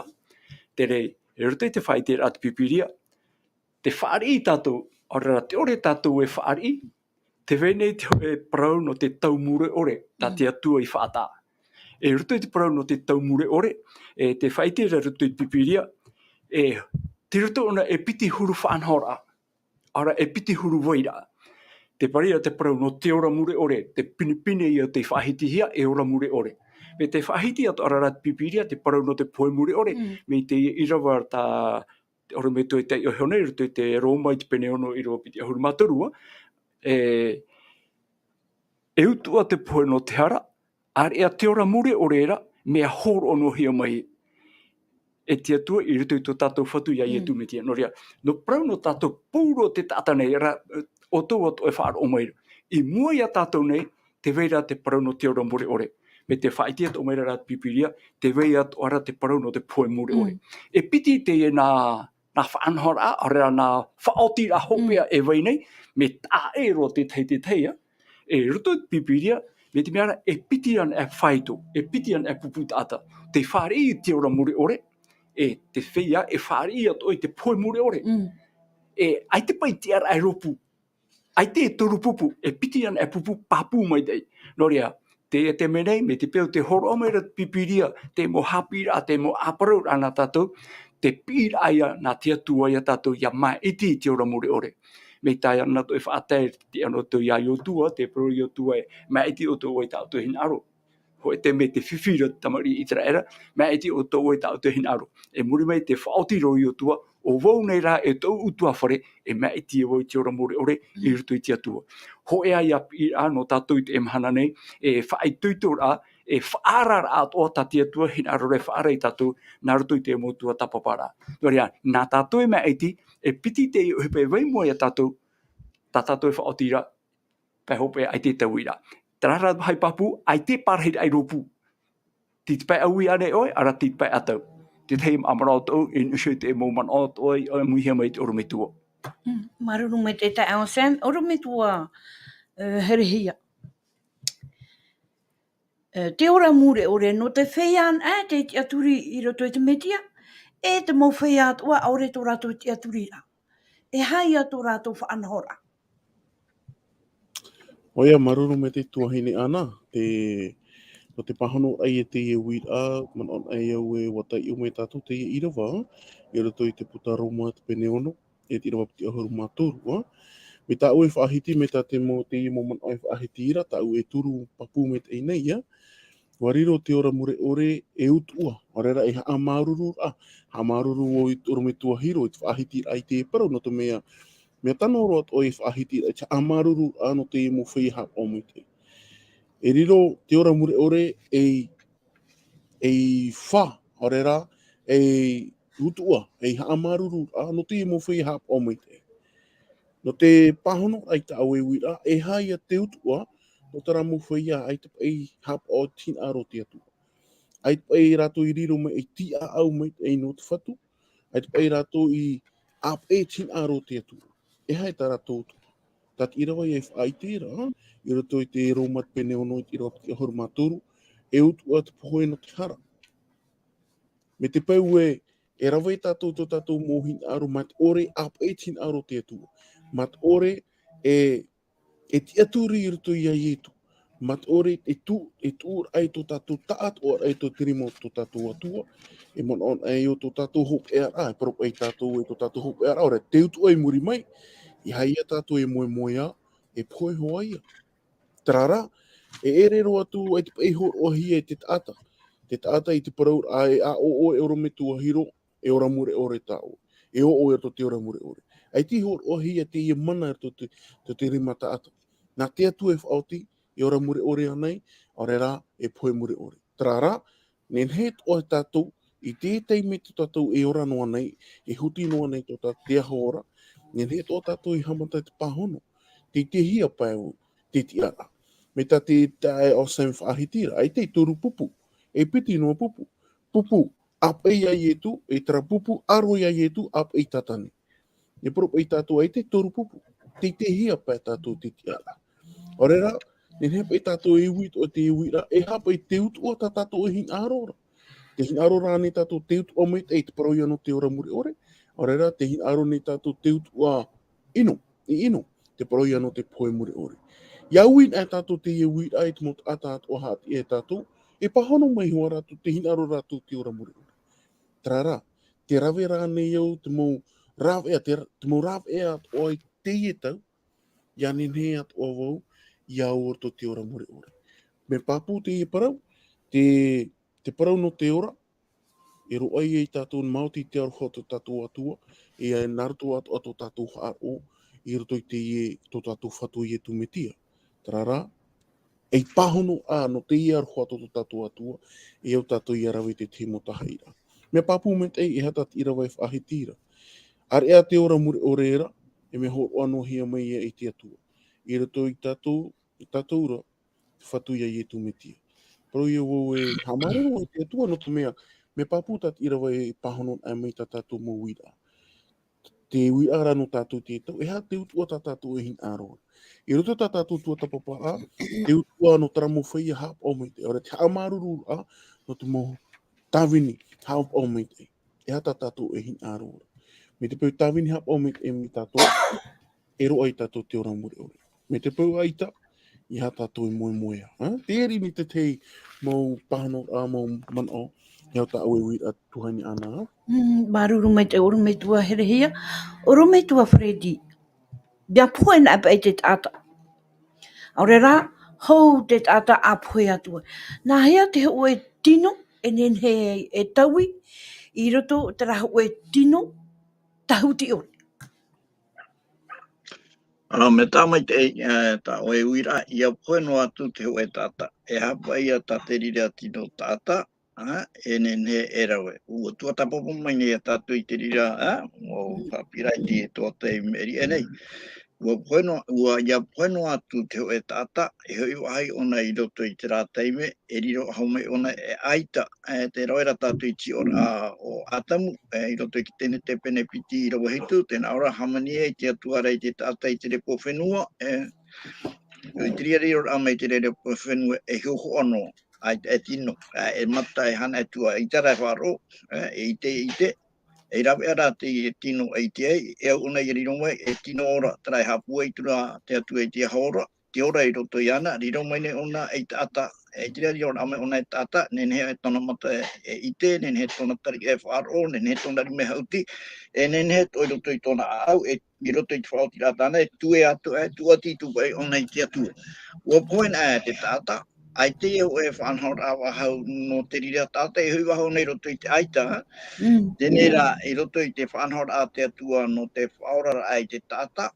Teie nei, i roto i te faʻaʻiteraʻa te Pīpīria, tē fāriʻi tātou, ʻaore rā, tē ʻore tātou e fāriʻi, tē vai nei te hōʻē parau nō te tau mure ʻore, tā Mm. te Atua i faʻataʻa. E roto i te parau nō te tau mure ʻore, e tē faʻaʻite ra roto i te Pīpīria, e, tei roto ʻōna e piti huru faʻanahoraʻa, ʻaore rā, e piti huru vairaʻa. Tē parau ra te parau nō te ora mure ʻore, te pinepine ïa tei faʻahitihia, e ora mure ʻore. Mai te faʻahiti atoʻa ra te Pīpīria, te parau nō te pohe mure ʻore, Mm. mai te ʻīrava tā te ʻorometua i taiʻo iho nei, i roto i te Roma i te pene ono ʻīrava piti ʻahuru mā toru, e, E utuʻa te pohe nō te hara, ʻāreʻa te ora mure ʻore ra, mea hōroʻa noa hia mai e te Atua i roto i tō tātou Fatu iā Ietu Metia. Nō reira, nō parau nō tātou pauroa te taʻata nei, ra, ʻoutou atoʻa e faʻaroʻo mai ra. I mua iā tātou nei, tē vai ra te parau nō te ora mure ʻore. Mai te faʻaʻite atoʻa mai ra ra te Pīpīria, tē vai atoʻa ra te parau nō te pohe mure ʻore. E piti teie nā, nā faʻanahoraʻa, ʻaore ra nā faʻaotiraʻa hopeʻa e vai nei, mea taʻa ʻē roa te tahi i te tahi, ā. E roto i te Pīpīria, mai te mea ra, e piti anaʻe fāito, e piti anaʻe pupu taʻata. Tē fāriʻi i te ora mure ʻore, e te feiā e fāriʻi atoʻa i te pohe mure ʻore. E, ʻaita paʻi te tiʻaraʻa e rōpū. ʻAita e toru pupu, e piti anaʻe pupu pāpū maitaʻi. Nō reira, teie te mea nei, mai te peu tē hōroʻa mai ra te Pīpīria, te mau haʻapiʻiraʻa, te mau ʻāparauraʻa nā tātou, te piʻiraʻa ïa nā te Atua iā tātou ʻia māʻiti i te ora mure ʻore. Mai tā ʻoe atoʻa e faʻatae, te tiʻa nō tātou iā Iotua, tē parau ra Iotua ē, māʻiti ʻoutou ē i tā ʻoutou hinaʻaro. Hōʻē taime tē fifi ra te tamariʻi ʻĪteraʻera, māʻiti ʻoutou ē i tā ʻoutou hinaʻaro. E muri mai tē faʻaoti ra Iotua, ʻo vau nei rā e tōʻu ʻutuāfare, e māʻiti vau i te ora mure ʻore, i roto i te Atua. Hōʻē ïa piʻiraʻa nō tātou i teie mahana nei, e faʻaitoitoraʻa, e faʻaararaʻa atoʻa tā te Atua, hinaʻaro ra e faʻaara iā tātou, nā roto i te mau tuatāpaparaʻa. Nō reira, nā tātou e māʻiti, e piti teie ʻohipa e vai i mua iā tātou, tā tātou e faʻaoti ra, pae hopeʻa ʻaita taui ra. Terā rā haʻapāpū, ʻaita e parahiraʻa i rōpū. Tei te pae ʻaui ānei ʻoe, ʻaore ra tei te pae ʻatau. Te tahi mau manaʻo atoʻa, e nō te mau manaʻo atoʻa, e ʻāmuihia mai te ʻorometua. Mm, māuruuru maitaʻi taeaʻe Sam, ʻorometua, e, Herehia. E, te ora mure ʻore nō te feiā anaʻe, tē tiʻaturi i roto i te Metia, e te mau feiā atoʻa, ʻaore tō rātou tiʻaturiraʻa. E aha ïa tō rātou faʻanahoraʻa. ʻOia, māuruuru maitaʻi tuahine Ana, te, nō te pāhonoraʻa i teie uiraʻa, manaʻo anaʻe au ē ʻua taiʻo mai tātou teie ʻīrava, i roto i te puta Roma te pene ono, e te ʻīrava piti ʻahuru mā toru, ā. Mai tāʻu e faʻahiti, mai tā te mau, teie mau manaʻo e faʻahiti ra, tāʻu e toru pāpū maitaʻi nei, ā. ʻUa riro te ora mure ʻore e utuʻa, ʻaore ra e haʻamāuruururaʻa, haʻamāuruuru vau i te ʻorometua Hiro, i te faʻahitiraʻa i te parau, nō te mea, mea tano roa atoʻa e faʻahitiraʻa, i te haʻamāuruururaʻa nō te mau feiā haʻapaʻo maitaʻi. E riro te ora mure ʻore ei, ei fā, ʻaore ra, ei utuʻa, ei haʻamāuruururaʻa nō te mau feiā haʻapaʻo maitaʻi. Nō te pāhonoraʻa i tāʻu e uiraʻa, e aha ïa te utuʻa, nō terā mau feiā, ʻaita paʻi haʻapaʻo i te hinaʻaro o te Atua. ʻAita paʻi rātou i riro mai, i tiʻaʻau maitaʻi nō te Fatu, ʻaita paʻi rātou i ʻāpeʻe i te hinaʻaro o te Atua. E aha ïa tā rātou utuʻa. Tā te ʻīrava ïa e faʻaʻite ra, i roto i te Roma pene ono i te ʻīrava piti ʻahuru mā toru, e utuʻa te pohe nō te hara. Mai te peu ē, e rave tātou tō tātou mau hinaʻaro mā te ʻore, ʻāpeʻe i te hinaʻaro o te Atua. Mā te ʻore, e, e tiʻaturi i roto iā Ietu. Mā te ʻore, e tū, e tuʻuraʻa i tō tātou taʻatoʻaraʻa i tō te rima o tō tātou Atua. E manaʻo anaʻe au tō tātou hopeʻaraʻa, e parau paʻi tātou e tō tātou hopeʻaraʻa, ʻaore ra te utuʻa i muri mai, e aha ïa tātou e moemoeā, e pohe hoʻi ïa. Terā rā, e ʻere roa atu, ʻaita paʻi hōroʻahia e te taʻata. Te taʻata i te parauraʻa, e ʻaʻo ʻoe e ʻorometua Hiro, e ora mure ʻore tāʻoe. E ʻō ʻoe i roto i te ora mure ʻore. ʻAita i hōroʻahia teie mana i roto i te, te, te rima taʻata. Nā te Atua e faʻaoti, e ora mure ʻore ānei, ʻaore rā, e pohe mure ʻore. Terā rā, nehenehe atoʻa tātou, i te taime tō tātou e ora noa nei, e huti noa nei tō tātou te aho ora, nehenehe atoʻa tātou e haʻamata i te pāhono, teiteihia pae au, te tiʻaraʻa. Mai tā te, taeaʻe Sam e faʻahiti ra, ʻaita e toru pupu, e piti noa pupu. Pupu, ʻāpeʻe iā Ietu, e terā pupu, ʻaro iā Ietu, ʻāpeʻe i Satane. E parau paʻi tātou ʻaita e toru pupu. Teiteihia pae tātou te tiʻaraʻa. ʻAore rā, nehenehe paʻi tātou e ui atoʻa i te uiraʻa, e aha paʻi te utuʻa tā tātou e hinaʻaro ra. Te hinaʻaro ra ānei tātou te utuʻa maitaʻi i te parau ïa nō te ora mure ʻore. ʻAore rā, te hinaʻaro nei tātou te utuʻa ʻino, i ʻino, te parau ïa nō te pohe mure ʻore. ʻIa ui anaʻe tātou teie uiraʻa i te mau taʻata atoʻa haʻatiʻa iā tātou, e pāhono mai hoʻi rātou te hinaʻaro rātou te ora mure ʻore. Terā rā, tē rave ra ānei au te mau rāveʻa, te, te mau rāveʻa atoʻa i teie tau, ʻia nehenehe atoʻa vau, ʻia ō i roto i te ora mure ʻore. Mea pāpū teie parau, te, te parau nō te ora, e roaʻa ia iā tātou maoti i te aroha o tō tātou Atua, e nā roto atoʻa tō tātou faʻaroʻo, i roto i teie, tō tātou Fatu Ietu Metia. Terā rā, ei pāhono ā nō teie aroha tō tō tātou Atua, e au tātou ia rave i te tahi mau tahaʻiraʻa. Mea pāpū maitaʻi, e aha tā te ʻīrava e faʻahiti ra. ʻĀreʻa te ora mure ʻore ra, e mea hōroʻa noa hia mai ia i te Atua. I roto i tātou, i tātou ra, te Fatu ia Ietu Metia. Parau ia vau e haʻamāuruuru i te Atua nō te mea, mea pāpū tā te ʻīrava e pāhono aʻe mai tā tātou mau uiraʻa. Te uiraʻa ra nō tātou te tau, e aha te utuʻa tā tātou e hinaʻaro ra. I roto tā tātou tuatāpapa, te utuʻa nō terā mau feiā haʻapaʻo maitaʻi, ʻaore te haʻamāuruururaʻa nō te mau tāvini haʻapaʻo maitaʻi. E aha tā tātou e hinaʻaro ra. Mai te peu tāvini haʻapaʻo maitaʻi mai tātou, e roaʻa ia tātou te ora mure ʻore. Mai te peu ʻaita, e aha tātou e moemoeā. Ā? Te ʻere nei te tahi mau pāhonoraʻa, mau manaʻo, e au tāʻu e uiraʻa tuahine ʻana. Mm, māuruuru maitaʻi ʻorometua Herehia, ʻorometua Freddy. Mea pohe nā paʻi te taʻata. ʻAore rā, hou te taʻata ʻa pohe atu ai. Nā hea te hōʻē tino, e nehenehe e taui, i roto terā hōʻē tino, tāhuti ʻore. Ā, mea tāmaitaʻi, e, tā ʻoe uiraʻa, ʻia pohe noa atu te hōʻē taʻata. E aha paʻi ia tā te reira tino taʻata, ā, e nehenehe e rave. ʻUa tuatāpapa mai nei ia tātou i te reira, ā, mau haʻapiʻiraʻa i te tuatāpapa i maʻiri aʻe nei. ʻUa pohe noa, ʻua, ʻia pohe noa atu te hōʻē taʻata, e hoʻi faʻahou ʻōna i roto i terā taime, e riro faʻahou mai ʻōna e ʻaita, e, tē rave ra tātou i te ora, ā, o Atamu, e, i roto i te Tenete pene piti ʻīrava hitu, tē nā ʻō ra hāmani ai te Atua ra i te taʻata i te repo fenua, e, i te reira riroraʻa mai te repo fenua e hōhoʻa noa, ʻaita e tino, e, e mata e hana e tua, ʻaita rā e faʻaroʻo, e, e ʻite, ʻite, e rave ra te tino e ʻite ai, e au ʻōna ia riro mai, e tino ora, terā e haʻapūai atu ra te Atua i te aho ra, te ora i roto iāna, riro mai nei ʻōna ei taʻata, e te reira riroraʻa mai ʻōna ei taʻata, nehenehe tōna mata e, e ʻite, nehenehe tōna tariʻa e faʻaroʻo, nehenehe tōna rima e haʻuti, e nehenehe atoʻa i roto i tōna ʻāʻau, e i roto i te faʻaotiraʻa tāna, e tūʻati atu, e tūʻati atu paʻi ʻōna i te Atua. ʻUa pohe nā te taʻata, ʻaita e hōʻē faʻanahoraʻa faʻahou nō te reira taʻata, e hoʻi faʻahou nei i roto i te ʻaita. Mm. Teie rā, i roto i te faʻanahoraʻa a te Atua nō te faʻaoraraʻa i te taʻata,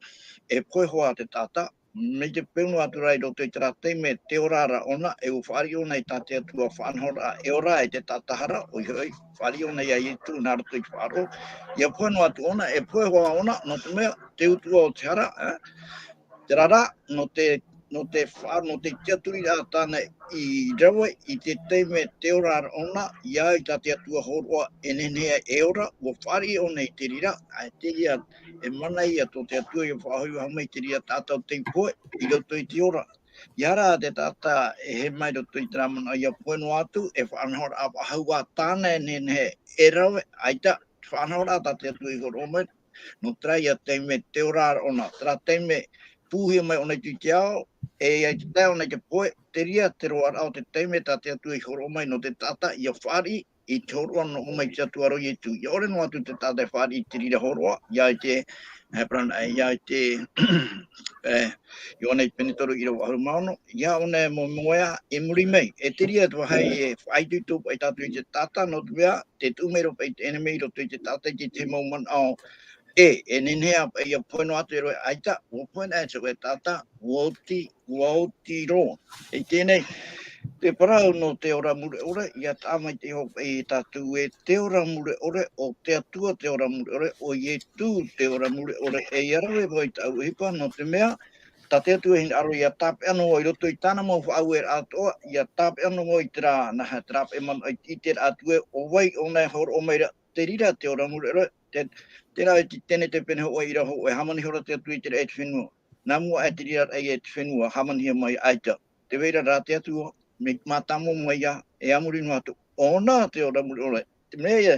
e pohe hoʻi te taʻata, mai te peu noa atu ra i roto i terā taime, tē ora ra ʻōna, e ʻua fāriʻi ʻōna i tā te Atua faʻanahoraʻa e ora ai te taʻata ra, ʻoia hoʻi, fāriʻi ʻōna ia Ietu nā roto i te faʻaroʻo, ʻia pohe noa atu ʻōna, e pohe hoʻi ʻōna, nō te mea, te utuʻa o te hara, e, terā rā, nō te, nō te faʻa-, nō te tiʻaturiraʻa tāna i rave i te taime tē ora ra ʻōna, ʻia au i tā te Atua hōroʻa e nehenehe e ora, ʻua fāriʻi ʻōna i te reira, ʻaita ia, e mana ia tō te Atua ʻia faʻahoʻi faʻahou mai te reira taʻata ʻo tei pohe, i roto i te ora. ʻIa rā te taʻata e hē mai i roto i terā manaʻo ʻia pohe noa atu, e faʻanahoraʻa faʻahou ā tāna e nehenehe e rave, ʻaita, faʻanahoraʻa tā te Atua i hōroʻa mai, nō terā ia taime tē ora ra ʻōna, terā taime pūhia mai ʻōna i te ao, e ʻia tae ʻōna i te pohe, te reira te roaraʻa o te taime tā te Atua i hōroʻa mai nō te taʻata ʻia fāriʻi, i te hōroʻa nō ʻō mai te Atua ra ʻo Ietu. ʻIa ʻore noa atu te taʻata e fāriʻi i te reira hōroʻa, ʻia ʻite, e, parau nā, ʻia ʻite, e, Ioane pene toru ʻīrava ʻahuru mā ono, ʻia ʻōna e moemoeā, i muri mai, e te reira te vāhi e faʻaitoito paʻi tātou i te taʻata, nō te mea, tē tuʻu mai ra paʻi te ʻenemi i roto i te taʻata i te tahi mau manaʻo, e, e nehenehe ā paʻi ʻia pohe noa atu e rave ʻaita, ʻua pohe nā te hōʻē taʻata, ʻua oti, ʻua oti roa. I teie nei, te parau nō te ora mure ʻore, ʻia tāmaitaʻi hoʻi paʻi tātou ē, te ora mure ʻore, ʻo te Atua te ora mure ʻore, ʻo Ietu te ora mure ʻore, e ʻia rave vau i tāʻu ʻohipa, nō te mea, tā te Atua e hinaʻaro ʻia tāpeʻa noa vau i roto i tāna mau faʻaueraʻa atoʻa, ʻia tāpeʻa noa vau i terā, nā, terā paʻi manaʻo i te, i terā atu ē, ʻo vai ʻōna e hōroʻa mai ra, te reira te ora mure ʻore, te, terā i te Tenete pene hōʻē ʻīrava hōʻē, hāmani ihora te Atua i te raʻi e te fenua. Nā mua aʻe te reira raʻi e te fenua, hāmanihia mai ʻaita. Tē vai ra rā te Atua, mea mātāmua mai ā, e a muri noa atu, ʻōna te ora mure ʻore. Te mea ia,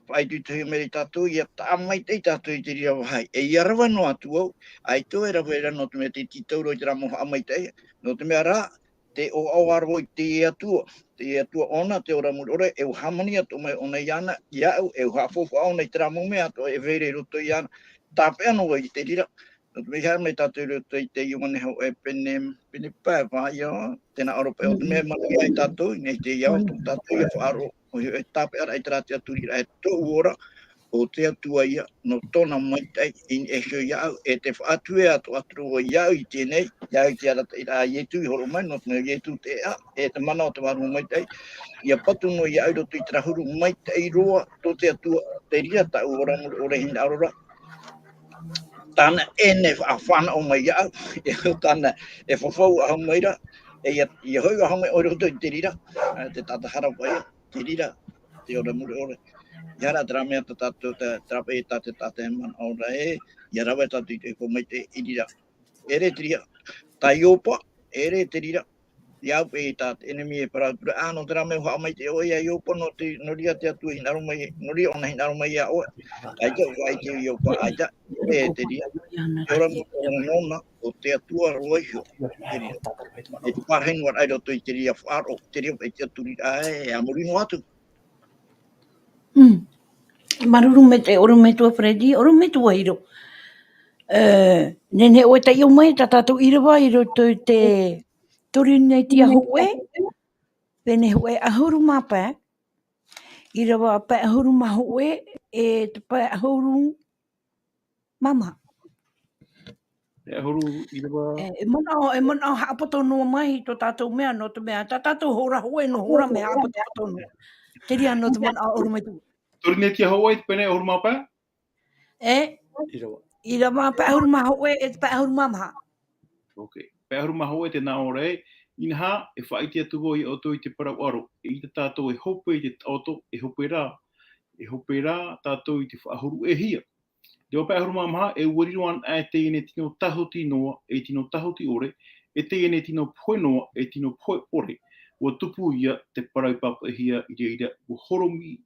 faʻaitoitohia mai ra ia tātou, ʻia tāmaitaʻi tātou i te reira vāhi. E ʻia rave noa atu vau, ʻaita e rave ra nō te mea tē tītau roa i terā mau haʻamaitaʻi, nō te mea rā, tē ʻoaʻoa ra vau i te Atua, te Atua ʻōna te ora mure ʻore, e ʻua hāmani atoʻa mai ʻōna iāna, iāʻu, e ʻua haʻafaufaʻa ʻōna i terā mau mea atoʻa e vai ra i roto iāna, tāpeʻa noa vau i te reira, nō te mea haere mai tātou i roto i te Ioane hōʻē pene, pene pae vā, ʻia, tē nā ʻō ra paʻi ʻo te mea e manuia ai tātou, i niʻa i te ao, tō tātou ia faʻaroʻo, ʻoia hoʻi e tāpeʻaraʻa i terā tiʻaturiraʻa e tōʻu ora, o te Atua ia, nō tōna maitaʻi, i niʻa iho iāʻu, e te faʻatuhia atu, atu roa iāʻu i teie nei, iāʻu i te arataʻiraʻa a Ietu i hōroʻa mai, nō te mea Ietu te ʻēʻa, e te mana o te Vārua Maitaʻi, ʻia patu noa iāʻu i roto i terā huru maitaʻi roa tō te Atua, te reira tāʻu ora mure ʻore hinaʻaro ra. Tāna e nehenehe e faʻa-, fānaʻo mai iāʻu, e au tāna e fafau aʻe mai ra, e ʻia, ʻia hoʻi aʻe mai ʻoe i roto i te reira, ā, te taʻata hara paʻi, te reira, te ora mure ʻore. ʻEiaha rā terā mea tā tātou, tā, terā paʻi tā te taʻata e manaʻo ra ē, ʻia rave tātou i te hōpoiʻa maitaʻi i reira. ʻEʻere te reira, tā Iopa, ʻeʻere te reira, ʻia au paʻi tā te ʻenemi e parau atu ra, ā, nō terā mea ʻua haʻamaitaʻi ʻoe iā Iopa, nō te, nō reira te Atua i hinaʻaro mai, nō reira ʻōna i hinaʻaro mai iā ʻoe. ʻAita, ʻua ʻite Iopa, ʻaita, ʻeʻere te reira. Te ora mure ʻore nōna, ʻo te Atua roa iho, te reira. E te parahi noa ra i roto i te reira faʻaroʻo, te reira paʻi tiʻaturiraʻa ē, ā muri noa atu. Mm. Māuruuru maitaʻi, ʻorometua Freddy, ʻorometua Hiro. E, nehenehe ʻoe e taiʻo mai, tā tātou ʻīrava i roto i te Torinetia hōʻē, pene hōʻē ʻahuru mā pae, ʻīrava pae ʻahuru mā hōʻē, e te pae ʻahuru mā maha. E ʻahuru ʻīrava. E, e manaʻo, e manaʻo haʻapoto noa mai tō tātou mea, nō te mea, tā tātou hora hōʻē noa hora mea haʻapotopoto noa. Te reira nō te manaʻo ʻorometua. Torinetia hōʻē, pene ʻahuru mā pae? E? ʻĪrava. ʻĪrava pae ʻahuru mā hōʻē, e te pae ʻahuru mā maha. Ok. Pae ʻahuru mā hōʻē tē nā ʻō ra ē, inaha, e faʻaʻite atu vau iā ʻoutou i te parau ʻaro, eʻita tātou e hope i te taʻoto, e hope rā, e hope rā tātou i te faʻahōroʻahia. Te pae ʻahuru mā maha, e ʻua riro anaʻe teie nei tino tahuti noa, e tino tahuti ʻore, e teie nei tino pohe noa, e tino pohe ʻore, ʻua tupu ia te parau i pāpaʻihia i reira, ʻua horomi-,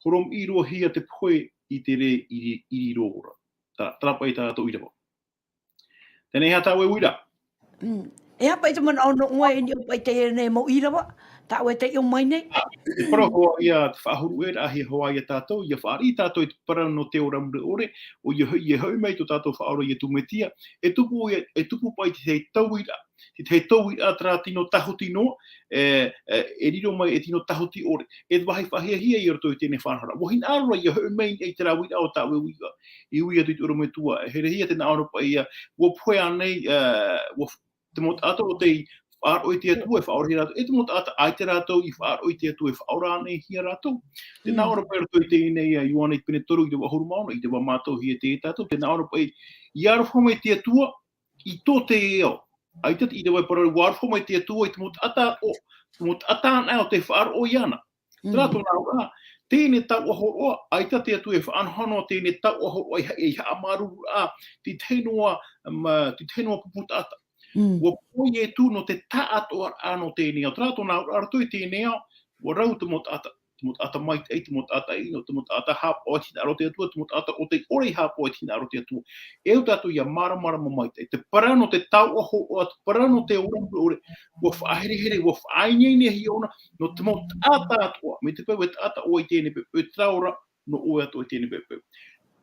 horomiʻi roa hia te pohe i te rē ʻiri, ʻiri roa ra. Tā, terā paʻi tā tātou ʻīrava. Teie nei tā ʻoe uiraʻa. Mm. E aha paʻi te manaʻo nō ʻoe i niʻa paʻi teie nei mau ʻīrava, tā ʻoe e taiʻo mai nei? E parau hoʻi ia te faʻahōroʻahia hoʻi ia tātou, ʻia fāriʻi tātou i te parau nō te ora mure ʻore, ʻoia hoʻi, ʻia hoʻi mai tō tātou Faʻaora Iesu Mesia, e tupu ia, e tupu paʻi te tauiraʻa, te tauiraʻa terā tino tahuti noa, e, e, e riro mai e tino tahuti ʻore, e vāhi faʻahiahia i roto i teie nei faʻanahoraʻa. ʻUa hinaʻaro ra ʻia hoʻi mai i terā uiraʻa o tā ʻoe uiraʻa, i ui atu i te ʻorometua, e herehia tē nā ʻō ra paʻi ia, ʻua pohe ānei, e, ʻua f-, te mau taʻata ʻo tei faʻaroʻo i te Atua, e faʻaorahia rātou, e te mau taʻata ʻaita rātou i faʻaroʻo i te Atua, e faʻaora ānei hia rātou. Tē nā ʻō ra paʻi i roto i teie nei, e, Ioane i te pene toru, ʻīrava ʻahuru mā ono, ʻeita vau mātou hia te tātou, tē nā ʻō ra paʻi, ʻia aroha mai te Atua, i tō te ao. ʻAita te ʻīrava e parau, ʻua aroha mai te Atua i te mau taʻata ʻo, te mau taʻata anaʻe ʻo tē faʻaroʻo iāna. Terā tōna auraʻa, teie nei taoʻa hōroʻa, ʻaita te Atua e faʻanaho noa teie nei taoʻa hōroʻa i ha-, i haʻamāuruururaʻa, te tahi noa, ma-, te tahi noa pupu taʻata. ʻUa pohe Iesu nō te taʻatoʻaraʻa nō teie nei ao. Terā tōna auraʻa roto i teie nei ao, ʻua rau te mau taʻata. Te mau taʻata maitaʻi, te mau taʻata ʻino, te mau taʻata haʻapaʻo i te hinaʻaro o te Atua, te mau taʻata ʻo tei ʻore i haʻapaʻo i te hinaʻaro o te Atua. E au tātou ʻia māramarama maitaʻi, te parau nō te taoʻa hōroʻa, te parau nō te ora mure ʻore, ʻua faʻaherehere, ʻua faʻaineine hia ʻōna, nō te mau taʻata atoʻa, mai te peu e taʻata ʻoe i teie nei poʻipoʻi, terā ora, nō ʻoe atoʻa i teie nei poʻipoʻi.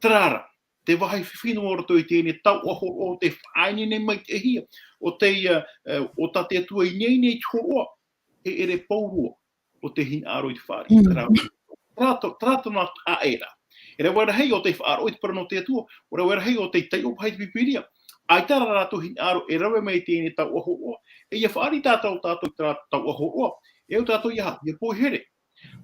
Terā rā, te vāhi fifi noa o roto i teie nei taoʻa hōroʻa ʻo tē faʻaineine maitaʻihia, ʻo tei, ā, ā, ʻo tā te Atua i ineine i te hōroʻa, e ʻere pauroa ʻo te hinaʻaro i te fāriʻi, terā, terā tō-, terā tōna ʻāʻera. E rave rahi ʻo tei faʻaroʻo i te parau nō te Atua, ʻo rave rahi ʻo tei taiʻo paʻi i te Pīpīria. ʻAita rā rātou hinaʻaro e rave mai i teie nei taoʻa hōroʻa, e ʻia fāriʻi tātou, tātou i terā taoʻa hōroʻa, e au tātou ʻia, ʻia pohe here.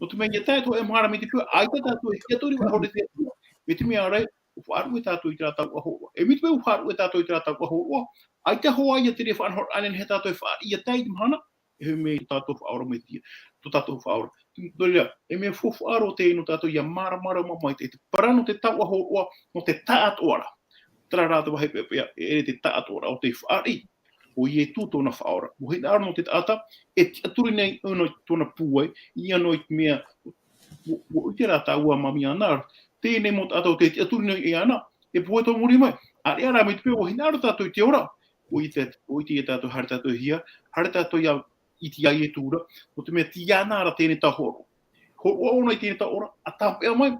Nō te mea ʻia tae atu e mahara mai te peu, ʻaita tātou e tiʻaturi faʻahou i te Atua, mai te mea ra, ʻua faʻaruʻe tātou i terā taoʻa hōroʻa. E mai te peu ʻua faʻaruʻe tātou i terā taoʻa hōroʻa, ʻaita hoʻi ia te reira faʻanahoraʻa nehenehe tātou e fāriʻi ʻia tae i te mahana, e hoʻi mai tō tātou Faʻaora Mesia, tō tātou Faʻaora. Nō reira, e mea faufaʻa roa teie nō tātou ʻia māramarama maitaʻi, te parau nō te taoʻa hōroʻa, nō te taʻatoʻaraʻa. Terā rā te vāhi peʻapeʻa, e ʻere te taʻatoʻaraʻa ʻo tei fāriʻi. ʻO Iesu tōna Faʻaora. ʻUa hinaʻaro nō te taʻata, e tiʻaturi nei ʻōna i tōna pūai, ʻia noa i te mea, ʻua, ʻua ʻite rā tāua e mami ana, teie nei mau taʻata ʻo tē tiʻaturi nei iāna, e pohe tō muri mai. ʻĀreʻa rā mai te peu ʻua hinaʻaro tātou i te ora, ʻua ʻite, ʻua ʻite ia tātou, haere tātou hia, haere tātou ia, i te, iā Iesu ra, nō te mea tei iāna ra teie nei taoʻa hōroʻa. Hōroʻa ʻōna i teie nei taoʻa hōroʻa, a tāpeʻa mai,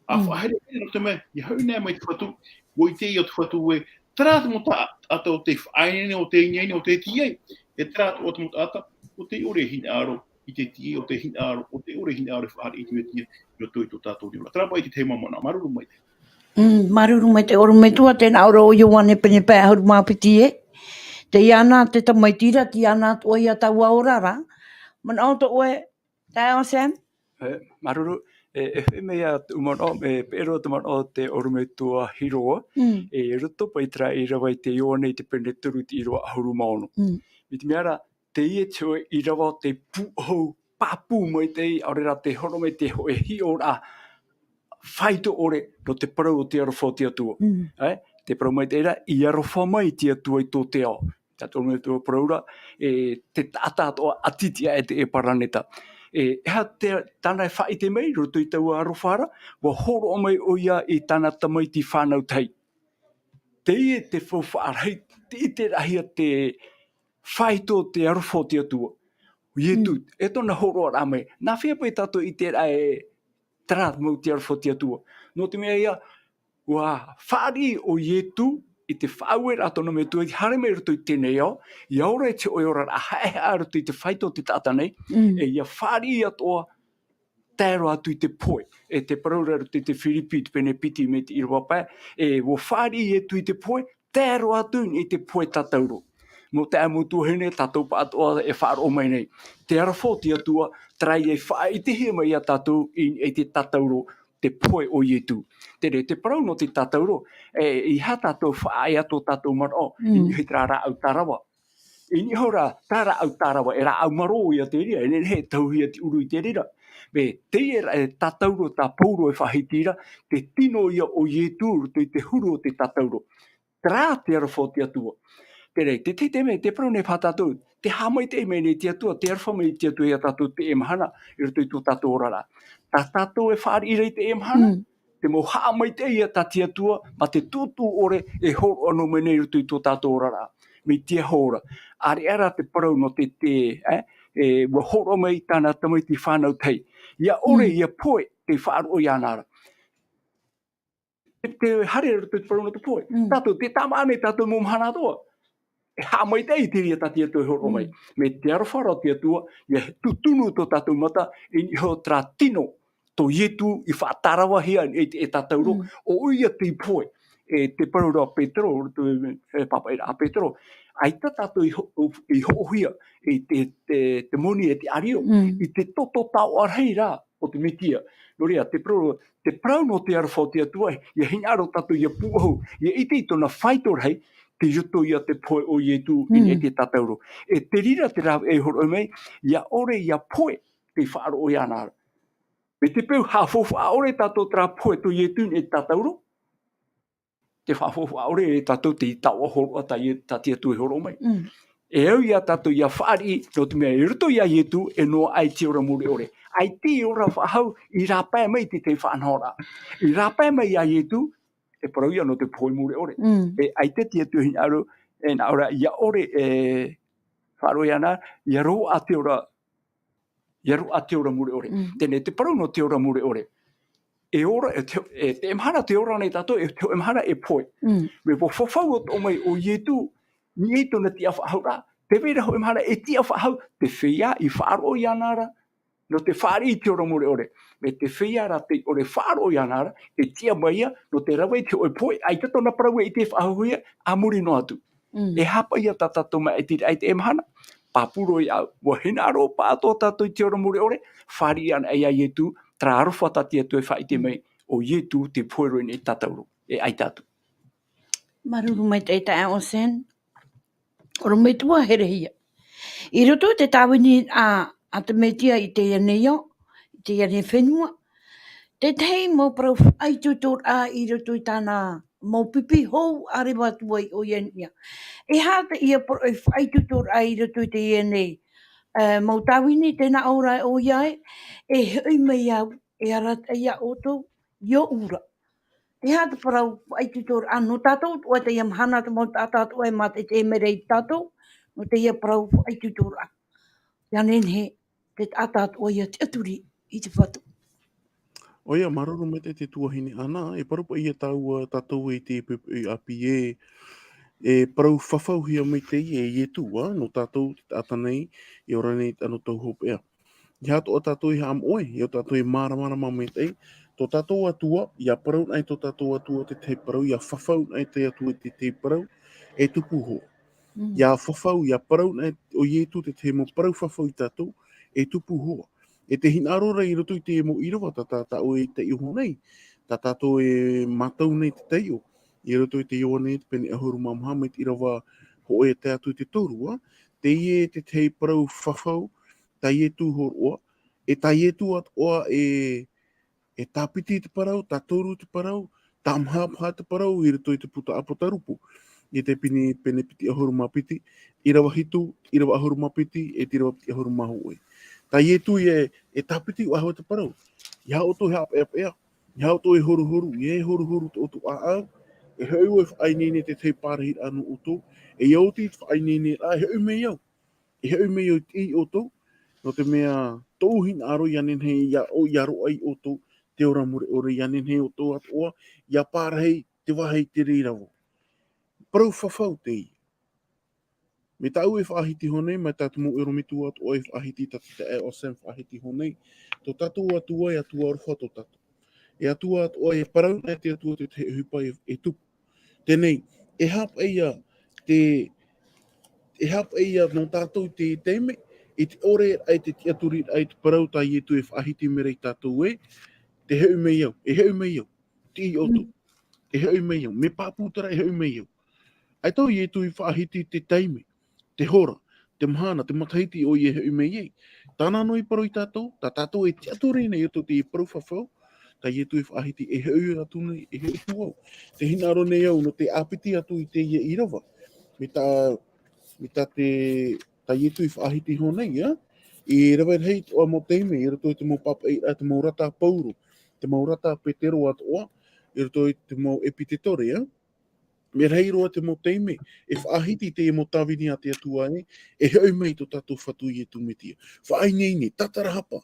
a faʻaherehere nō te mea, ʻia hoʻi nei mai te Fatu, ʻua ʻite ia te Fatu ē, terā te mau taʻata ʻo tē faʻaineine, ʻo tē ineine, ʻo tē tīaʻi, e terā atoʻa te mau taʻata, ʻo tē ʻore e hinaʻaro i te tiʻi o te hinaʻaro, o te ʻore hinaʻaro e fāriʻi i te Mesia i roto i tō tātou nei ora. Terā paʻi te tahi mau manaʻo, māuruuru maitaʻi. Mm, māuruuru maitaʻi, ʻorometua, tē nā ʻō ra ʻo Ioane pene pae ʻahuru mā piti ē. Tei iāna te tamaiti ra, tei iāna atoʻa ia taua ora ra. Manaʻo tō ʻoe, taeaʻe Sam? E, māuruuru, e, e hoʻi mai ia te manaʻo, e, paʻi roa te manaʻo te ʻorometua Hiroa, Mm. e, i roto paʻi terā ʻīrava i te Ioane i te pene toru i te ʻīrava ʻahuru mā ono. Mm. Mai te mea ra, teie te hōʻē ʻīrava o te pūʻohu pāpū maitaʻi, ʻaore rā te hōroʻa mai te hōʻē hiʻoraʻa faito ʻore nō te parau o te aroha o te Atua. Mm. E, te parau maitaʻi ra, i aroha mai te Atua i tō te ao. Tātou mai tō parau ra, e, te taʻata atoʻa ʻātiti aʻe te e paraneta. E, e aha te, tāna e faʻaʻite mai, roto i taua aroha ra, ʻua hōroʻa mai ʻoia i tāna tamaiti fānau tahi. Teie te faufaʻa rahi, te ʻiteraʻahia te faito o te aroha o te Atua. ʻO Ietu, Mm. e tōna hōroʻaraʻa mai. Nā hea paʻi tātou e ʻite ra e terā mau te aroha o te Atua? Nō te mea ia, ʻua fāriʻi ʻo Ietu i te faʻaueraʻa a tōna Metua, i haere mai i roto i teie nei ao, ʻia ora i te hōʻē oraraʻa haʻehaʻa i roto i te faito o te taʻata nei, Mm. e ʻia fāriʻi atoʻa, tae roa atu i te pohe. E te parau ra i roto i te Firipi, te pene piti mai te ʻīrava pae, e ʻua fāriʻi Ietu i te pohe, tae roa atu i te pohe tātauro. Mau taeaʻe, mau tuahine, tātou pāʻatoʻa e faʻaroʻo mai nei. Te aroha o te Atua, terā ia i faʻaʻitehia mai ia tātou i, i te tātauro, te pohe o Ietu. Terā te parau nō te tātauro, e, ʻeiaha tātou faʻaea tō tātou manaʻo, Mm. i niʻa i terā rāʻau tārava. I niʻa iho rā, tā rāʻau tārava, e rāʻau marō ia te reira, e nehenehe e tahuhia te ʻuru i te reira. Mai teie ra, e tātauro tā Pauro e faʻahiti ra, te tino ia o Ietu, i roto i te huru o te tātauro. Terā te aroha o te Atua. Terā, te, te, te mea, te parau nei paʻi tātou, tē haʻamaitaʻi mai nei te Atua, tē aroha mai te Atua ia tātou teie mahana, i roto i tō tātou oraraʻa. Tā tātou e fāriʻi ra i teie mahana, Mm. te mau haʻamaitaʻi ia tā te Atua, mā te tuʻutuʻu ʻore e hōroʻa noa mai nei i roto i tō tātou oraraʻa. Mai te aho ra. ʻĀreʻa rā te parau nō te, te, e, e, ʻua hōroʻa mai tāna tamaiti fānau tahi. ʻIa ʻore, Mm. ʻia pohe, tei faʻaroʻo iāna ra. Te, te haere i roto i te parau nō te pohe. Mm. Tātou, tē tāmā nei tātou mau mahana atoʻa. E haʻamaitaʻi i te reira tā te Atua e hōroʻa mai. Mm. Mai te aroha ra o te Atua, ʻia tūtunu tō tātou mata, i niʻa iho terā tino, tō Ietu i faʻatāravahia i te, e tātauro, Mm. ʻo ʻoia tei pohe. E te parau ra a Petero, i roto i, e, pāpaʻiraʻa a Petero, ʻaita tātou i ho-, i hoʻohia, i te, te, te moni e te ʻārio, Mm. i te toto taoʻa rahi ra o te Mesia. Nō reira, te parau, te parau nō te aroha o te Atua, ʻia hinaʻaro tātou ʻia pūʻohu, ʻia ʻite i tōna faito rahi, tei roto ia te pohe o Ietu i Mm. niʻa i te tātauro. E te reira te rāveʻa e hōroʻa mai, ʻia ʻore ʻia pohe, tei faʻaroʻo iāna ra. Mai te peu, haʻafaufaʻa ʻore tātou terā pohe tō Ietu i niʻa i te tātauro, tē faʻafaufaʻa ʻore tātou tei taoʻa hōroʻa tā Ie-, tā te Atua e hōroʻa mai. Mm. E au ia tātou ʻia fāriʻi, nō te mea i roto ia Ietu, e noaʻa ai te ora mure ʻore. ʻAita e ora faʻahou, i rāpae mai i te tahi faʻanahoraʻa. I rāpae mai ia Ietu, e parau ia nō te pohe mure ʻore. Mm. E ʻaita te Atua e hinaʻaro, e hinaʻaro ra, ʻia ʻore, e, faʻaroʻo iāna, ʻia roaʻa te ora, ʻia roaʻa te ora mure ʻore. Mm. Teie te parau nō te ora mure ʻore. E ora, e te, e te mahana tē ora nei tātou, e te hōʻē mahana e pohe. Mm. Mai ʻua fafau atoʻa mai ʻo Ietu, i niʻa i tōna tiʻa faʻahou ra, tē vai ra hōʻē mahana e tiʻa faʻahou, te feiā i faʻaroʻo iāna ra, nō te fāriʻi i te ora mure ʻore. Mai te feiā rā tei ʻore faʻaroʻo iāna ra, e tiʻa mai ia, nō te rave i te hōʻē pohe, ʻaita tōna parau e ʻite faʻahouhia, a muri noa atu. Mm. E aha paʻi ia tā tātou maitaʻi i teie mahana? Pāpū roa iāʻu, ʻua hinaʻaro pāʻatoʻa tātou i te ora mure ʻore, fāriʻi anaʻe ia Ietu, terā aroha tā te Atua e faʻaʻite Mm. mai, ʻo Ietu te pohe roa i niʻa i te tātauro, e ʻaita atu. Māuruuru maitaʻi taeaʻe Osen. ʻOrometua, herehia. I roto i te tāvini a, a te Mesia i teie nei ao, i teie nei fenua, te tahi mau parau faʻaitoitoraʻa i roto i tāna mau pipi hou a reva atu ai ʻoia i niʻa. E aha teie parau faʻaitoitoraʻa i roto i teie nei, e, mau tāvini, tē nā ʻō ra ʻoia ē, e hoʻi mai au, e arataʻi ia ʻoutou, i ʻō ra. E aha te parau faʻaitoitoraʻa nō tātou atoʻa i teie mahana, te mau taʻata atoʻa e mātaʻitaʻi mai ra ia tātou, nō teie parau faʻaitoitoraʻa. ʻIa nehenehe te taʻata atoʻa ʻia tiʻaturi i te Fatu. ʻOia, māuruuru maitaʻi te tuahine Ana, e parau paʻi ia tāua, tātou i te poʻipoʻi ʻāpī ē, e parau fafauhia mai teie e Ietu, ā, nō tātou te taʻata nei, e ora nei i tō tātou hopeʻa. ʻEiaha atoʻa tātou e haʻamoʻe, ʻeiaha tātou e māramarama maitaʻi, tō tātou Atua, ʻia parau anaʻe tō tātou Atua te tahi parau, ʻia fafau anaʻe te Atua i te tahi parau, e tupu iho. ʻIa fafau, ʻia parau anaʻe ʻo Ietu te tahi mau parau fafau ia tātou, e tupu iho. E te hinaʻaro ra i roto i te mau ʻīrava, tā, tā, tā ʻoe i taiʻo nei, tā tātou e mātau nei te taiʻo, i roto i te Ioane, te pene ʻahuru mā maha, mai te ʻīrava hōʻē e tae atu i te toru, ā, teie te tahi parau fafau, tā Ietu hōroʻa, e tā Ietu atoʻa e, e tāpiti te parau, tātoru te parau, tāmahapaha te parau, i roto i te puta ʻApotarupo. I te pene, pene piti ʻahuru mā piti, ʻīrava hitu, ʻīrava ʻahuru mā piti, e te ʻīrava piti ʻahuru mā hōʻē. Tā Ietu e, e tāpiti faʻahou te parau. ʻEiaha ʻoutou e haʻapeʻapeʻa, ʻeiaha ʻoutou e horuhoru, e horuhoru tō ʻoutou ʻāʻau, e hoʻi ʻoe e faʻaineine i te tahi pārahiraʻa nō ʻoutou, e ʻia oti te faʻaineine ra, e hoʻi mai au. E hoʻi mai au i te ʻī ʻoutou, nō te mea tōʻu hinaʻaro ʻia nehenehe ʻia, ʻo, ʻia roaʻa ia ʻoutou, te ora mure ʻore, ʻia nehenehe ʻoutou atoʻa, ʻia pārahi te vāhi i te reira vau. Parau fafau teie. Mai tāʻu e faʻahiti iho nei, mai tā te mau ʻorometua atoʻa e faʻahiti, tā te taeaʻe Sam e faʻahiti iho nei. Tō tātou Atua, e Atua aroha tō tātou. E Atua atoʻa e parau anaʻe te Atua te tahi ʻohipa e, e tupu. Teie nei, e aha paʻi ia te, e aha paʻi ia nō tātou i te taime, i te ʻore ai te tiʻaturi ai te parau tā Ietu e faʻahiti mai ra ia tātou ē, te hoʻi mai au, e hoʻi mai au, te ʻī ʻoutou, e hoʻi mai au, mea pāpū terā e hoʻi mai au. ʻAita ʻo Ietu i faʻahiti te taime, te hora, te mahana, te matahiti ʻoia e hoʻi mai ai. Tāna noa i parau ia tātou, tā tātou e tiʻaturi nei i roto i te parau fafau, tā Ietu e faʻahiti e hoʻi atu nei, e hoʻi atu au. Te hinaʻaro nei au, nō te ʻāpiti atu i teie ʻīrava. Mai tā, mai tā te, tā Ietu i faʻahiti iho nei, ā? I rave rahi atoʻa mau taime, i roto i te mau pāpaʻi, ā, te mau rata a Pauro, te mau rata a Petero atoʻa, i roto i te mau ʻepitetore, ā? Mea rahi roa te mau taime, e faʻahiti te mau tāvini a te Atua ē, e hoʻi mai tō tātou Fatu Ietu Metia. Faʻaineine, tātarahapa,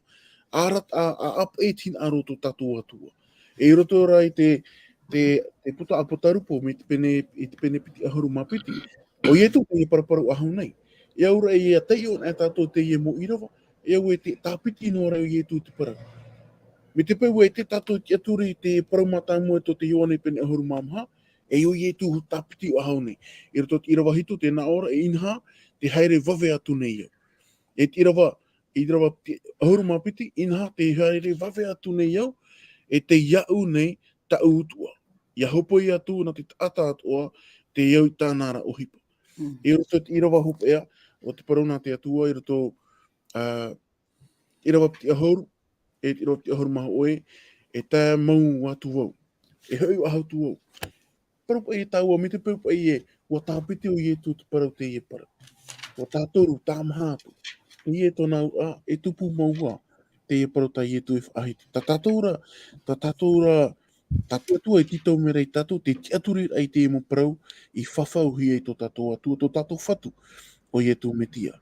ʻa rata, ʻa, ʻa, ʻa paʻi te hinaʻaro tō tātou Atua. E i roto rā i te, te, te puta ʻApotarupo, mai te pene, i te pene piti ʻahuru mā piti. ʻO Ietu teie paraparau faʻahou nei. E au ra ē ʻia taiʻo anaʻe tātou teie mau ʻīrava, e au ē te tāpiti noa ra ʻo Ietu te parau. Mai te peu ē tē tātou tiʻaturi i te parau mātāmua tō te Ioane pene ʻahuru mā maha, e ʻo Ietu tāpiti faʻahou nei. I roto i te ʻīrava hitu, tē nā ʻō ra, e inaha, tē haere vave atu nei au. E te ʻīrava, ʻīrava piti, ʻahuru mā piti, inaha, tē haere vave atu nei au, e tei iāʻu nei tāʻu Atua. ʻIa hōpoi atu nā te taʻata atoʻa, tei au i tāna ra ʻohipa. Mm. I roto i te ʻīrava hopeʻa, ʻo te parau nā te Atua, i roto, ā, ʻīrava piti ʻahuru, e te ʻīrava piti ʻahuru mā hōʻē, e tae mau atu vau. E hoʻi faʻahou atu vau. Parau paʻi e tāua, mai te peu paʻi ē, ʻua tāpiti ʻo Ietu te parau teie parau. ʻUa tātoru, tāmaha atu. Teie tōna auraʻa, e tupu mau ā, teie parau tā Ietu e faʻahiti. Tā tātou ra, tā tātou ra, tā te Atua e tītau mai ra ia tātou, te tiʻaturi ai te mau parau, i fafauhia ai tō tātou Atua, tō tātou Fatu, ʻo Ietu Metia.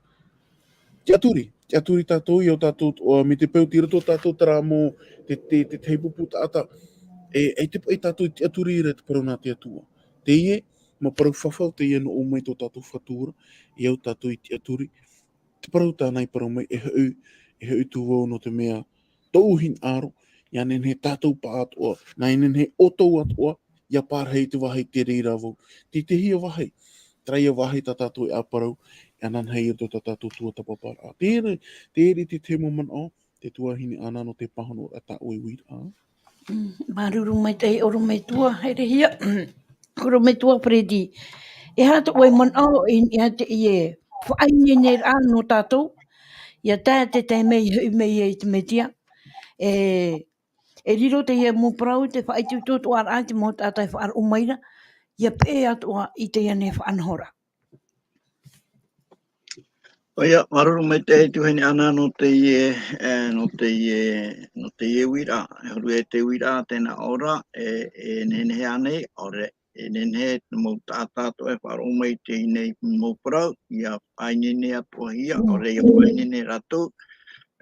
Tiʻaturi, tiʻaturi tātou, ʻia tātou, ā, mai te peu tei roto tātou terā mau, te, te, te tahi pupu taʻata, e, e te paʻi tātou tiʻaturi ra te parau nā te Atua. Teie, mau parau fafau teie nō ʻō mai tō tātou Fatu ra, e au tātou i tiʻaturi. Te parau tāna i parau mai, e hoʻi, e hoʻi atu vau nō te mea, tōʻu hinaʻaro, ʻia nehenehe tātou pāʻatoʻa, nā ʻia nehenehe ʻoutou atoʻa, ʻia pārahi i te vāhi i te reira vau. Te, te hia vāhi, terā ia vāhi tā tātou e ʻāparau, ʻia nehenehe i roto tā tātou tuatāpaparaʻa. Teie, teie te tahi mau manaʻo, te tuahine Ana nō te pāhonoraʻa tā ʻoe uiraʻa. Mm, māuruuru maitaʻi ʻorometua, herehia, ʻorometua Freddy. E aha tō ʻoe manaʻo i niʻa i teie faʻaineineraʻa nō tātou, ʻia tae te taime i hoʻi mai ai te Metia. E, e riro teie mau parau te faʻaitoitoraʻa i te mau taʻata e faʻaroʻo mai ra, ʻia peʻe atoʻa i teie nei faʻanahoraʻa. ʻOia, māuruuru maitaʻi tuahine Ana nō teie, e, nō teie, nō teie uiraʻa. E huru e te uiraʻa, tē nā ʻō ra, e, e nehenehe ānei, ʻaore, e nehenehe te mau taʻata atoʻa e faʻaroʻo mai i teie nei mau parau, ʻia faʻaineine atoʻahia, Mm. ʻaore ʻia faʻaineine rātou,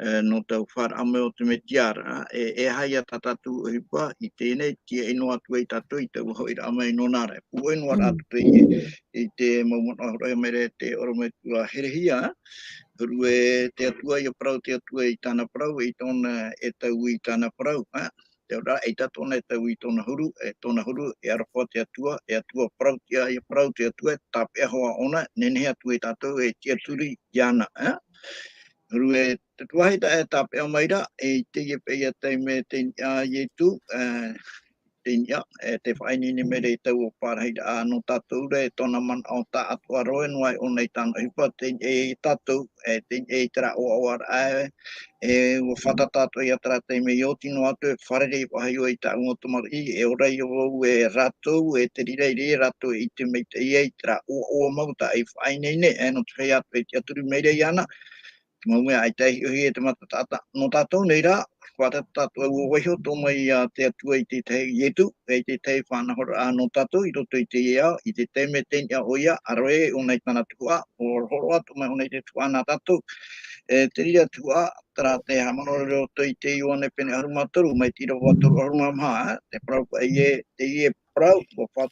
e, nō te faʻaroʻo mai o te Metia ra, e, e aha ia tā tātou ʻohipa, i teie nei, tiaʻi noa atu ai tātou i te hoʻiraʻa mai nōna ra, e pūai noa ra Mm. atu teie, i te mau manaʻo e hōroʻahia mai ra e te ʻorometua herehia, Huru e te Atua ia parau te Atua i tāna parau, i tōna e tau i tāna parau, ā. Te ora, eʻita tōna e tau i tōna huru, e tōna huru, e aroha te Atua, e Atua parau te, ia parau te Atua, e tāpeʻa hoʻi ʻōna, nehenehe atu e tātou, e tiʻaturi iāna, ā. Huru e te tuahine e tāpeʻa mai ra, e i teie paʻi taime te niʻa a Ietu, ā, te niʻa, e te faʻaineine mai ra i taua parahiraʻa nō tātou ra, e tōna manaʻo taʻatoʻa roa noa ʻōna i tāna ʻohipa, te niʻa ia tātou, e te niʻa i terā ʻoaʻoaraʻa, e, ʻua fātata atoʻa ia terā taime i oti noa atu, e fārerei vāhi vau i tāʻu mau tamariʻi, e ora ia vau e rātou, e te reira i reira rātou e ʻite maitaʻi ai terā ʻoaʻoa mau tā i faʻaineine, e nō te feiā atoʻa e tiʻaturi mai ra iāna, te mau mea ʻaita e hiʻohia e te mata taʻata. Nō tātou nei rā, ʻua fātata atoʻa ʻua vaiiho atoʻa mai ia te Atua i te tahi Ietu, e i te tahi faʻanahoraʻa nō tātou i roto i teie ao, i te taime te niʻa ʻoia, ʻaore ʻōna i tāna tuhaʻa, ʻua hōroʻa atoʻa mai ʻōna i te tuhaʻa nā tātou. E te reira tuhaʻa, terā te haʻamanaʻo i roto i te Ioane pene ʻahuru mā toru, mai te ʻīrava toru ʻahuru mā maha, te parau paʻi ē, teie parau, ʻua fā-,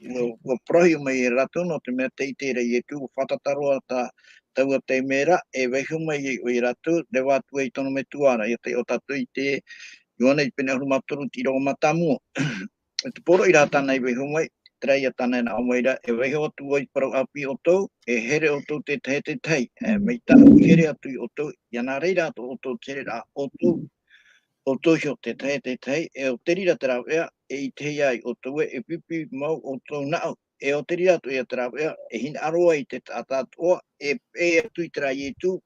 ʻua, ʻua parauhia mai ia rātou, nō te mea tei terā Ietu, ʻua fātata roa tā, taua taime ra, e vaiiho mai ai ʻoia ia rātou, reva atu ai tōna metua ra, ia taiʻo tātou i te Ioane i pene ʻahuru mā toru te ʻīrava mātāmua. E te poroʻi ra tāna i vaiiho mai, terā ia tāna e nā ʻō mai ra, e vaiiho atu vau i te parau ʻāpī ia ʻoutou, e here ʻoutou te tahi, te tahi, e, mai tāʻu i here atu ia ʻoutou, ia nā reira atoʻa ʻoutou te here ra ʻoutou, ʻoutou iho te tahi, te tahi, e ʻo te reira te rāveʻa, e ʻitehia ai ʻoutou ē, e pipi mau ʻoutou nāʻu, e ʻo te reira atoʻa ia te rāveʻa, e hinaʻaro ai te taʻata atoʻa, e, e atu i terā Ietu,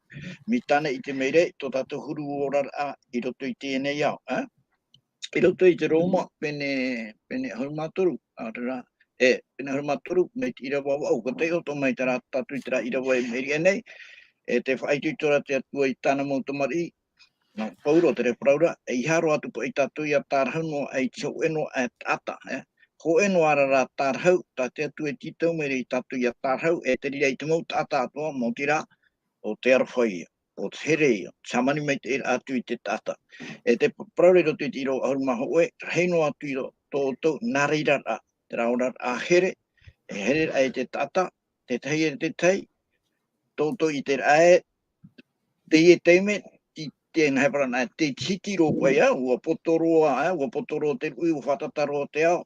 mai tāna i ʻite mai ra, tō tātou huru oraraʻa i roto i teie nei ao, ā? I roto i te Roma, pene, pene ʻahuru mā toru, ā, terā, e, pene ʻahuru mā toru, mai te ʻīrava vaʻu, ʻua taiʻo atoʻa mai terā tātou i terā ʻīrava e maʻiri aʻe nei, e te faʻaitoito ra te Atua i tāna mau tamariʻi, nā Pauro te reira parau ra, e ʻeiaha roa atu paʻi tātou ia tārahu noa aʻe i te hōʻē noa aʻe taʻata, e. Hōʻē noa ra rā tārahu, tā te Atua e tītau mai ra ia tātou ia tārahu, e te reira i te mau taʻata atoʻa, maoti rā, ʻo te aroha ia, ʻo te here ia, te hāmani maitaʻi atu i te taʻata. E te p-, parau ra i roto i te ʻīrava ʻahuru mā hōʻē, rahi noa atu ia tō ʻoutou nā reira rā, terā oraraʻa here, e here ra i te taʻata, te tahi e te tahi, tō ʻoutou i te raʻa e, teie taime, i te, nā hea parau nā, te hiti roa paʻi ā, ʻua poto roa, ā, ʻua poto roa te ruʻi, ʻua fātata roa te ao,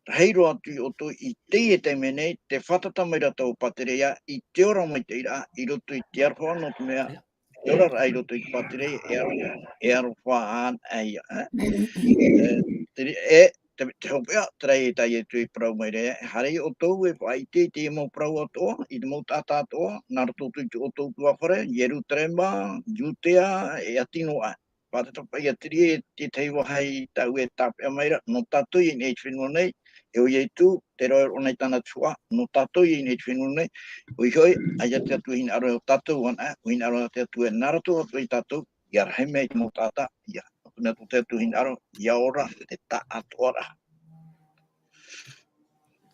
rahi roa atu ia ʻoutou i teie taime nei, tē fātata mai ra taua pātireia, i te ora maitaʻi ra, i roto i te aroha nō te mea, te oraraʻa i roto i te pātireia, e aro, e aroha anaʻe ia, ā. E, te ri-, e, te, te hopeʻa, terā ia tā Ietu e parau mai ra, e haere ia ʻoutou e faʻaʻite i te mau parau atoʻa, i te mau taʻata atoʻa, nā roto atu i tō ʻoutou ʻutuāfare, Ierutarema, Iudea, e ati noa aʻe. Fātata paʻi ia te reira, te tahi vāhi tāʻu e tāpeʻa mai ra, nō tātou ia i niʻa i te fenua nei, e ʻo Ietu, te roaʻa ʻōna i tāna tuhaʻa, nō tātou ia i niʻa i te fenua nei, ʻoia hoʻi, ʻaita te Atua e hinaʻaro ia tātou anaʻe, ʻua hinaʻaro te Atua nā roto atoʻa ia tātou, ia rahi mai te mau taʻata, ia. Nō te mea tō te Atua e hinaʻaro, ia ora te taʻatoʻaraʻa.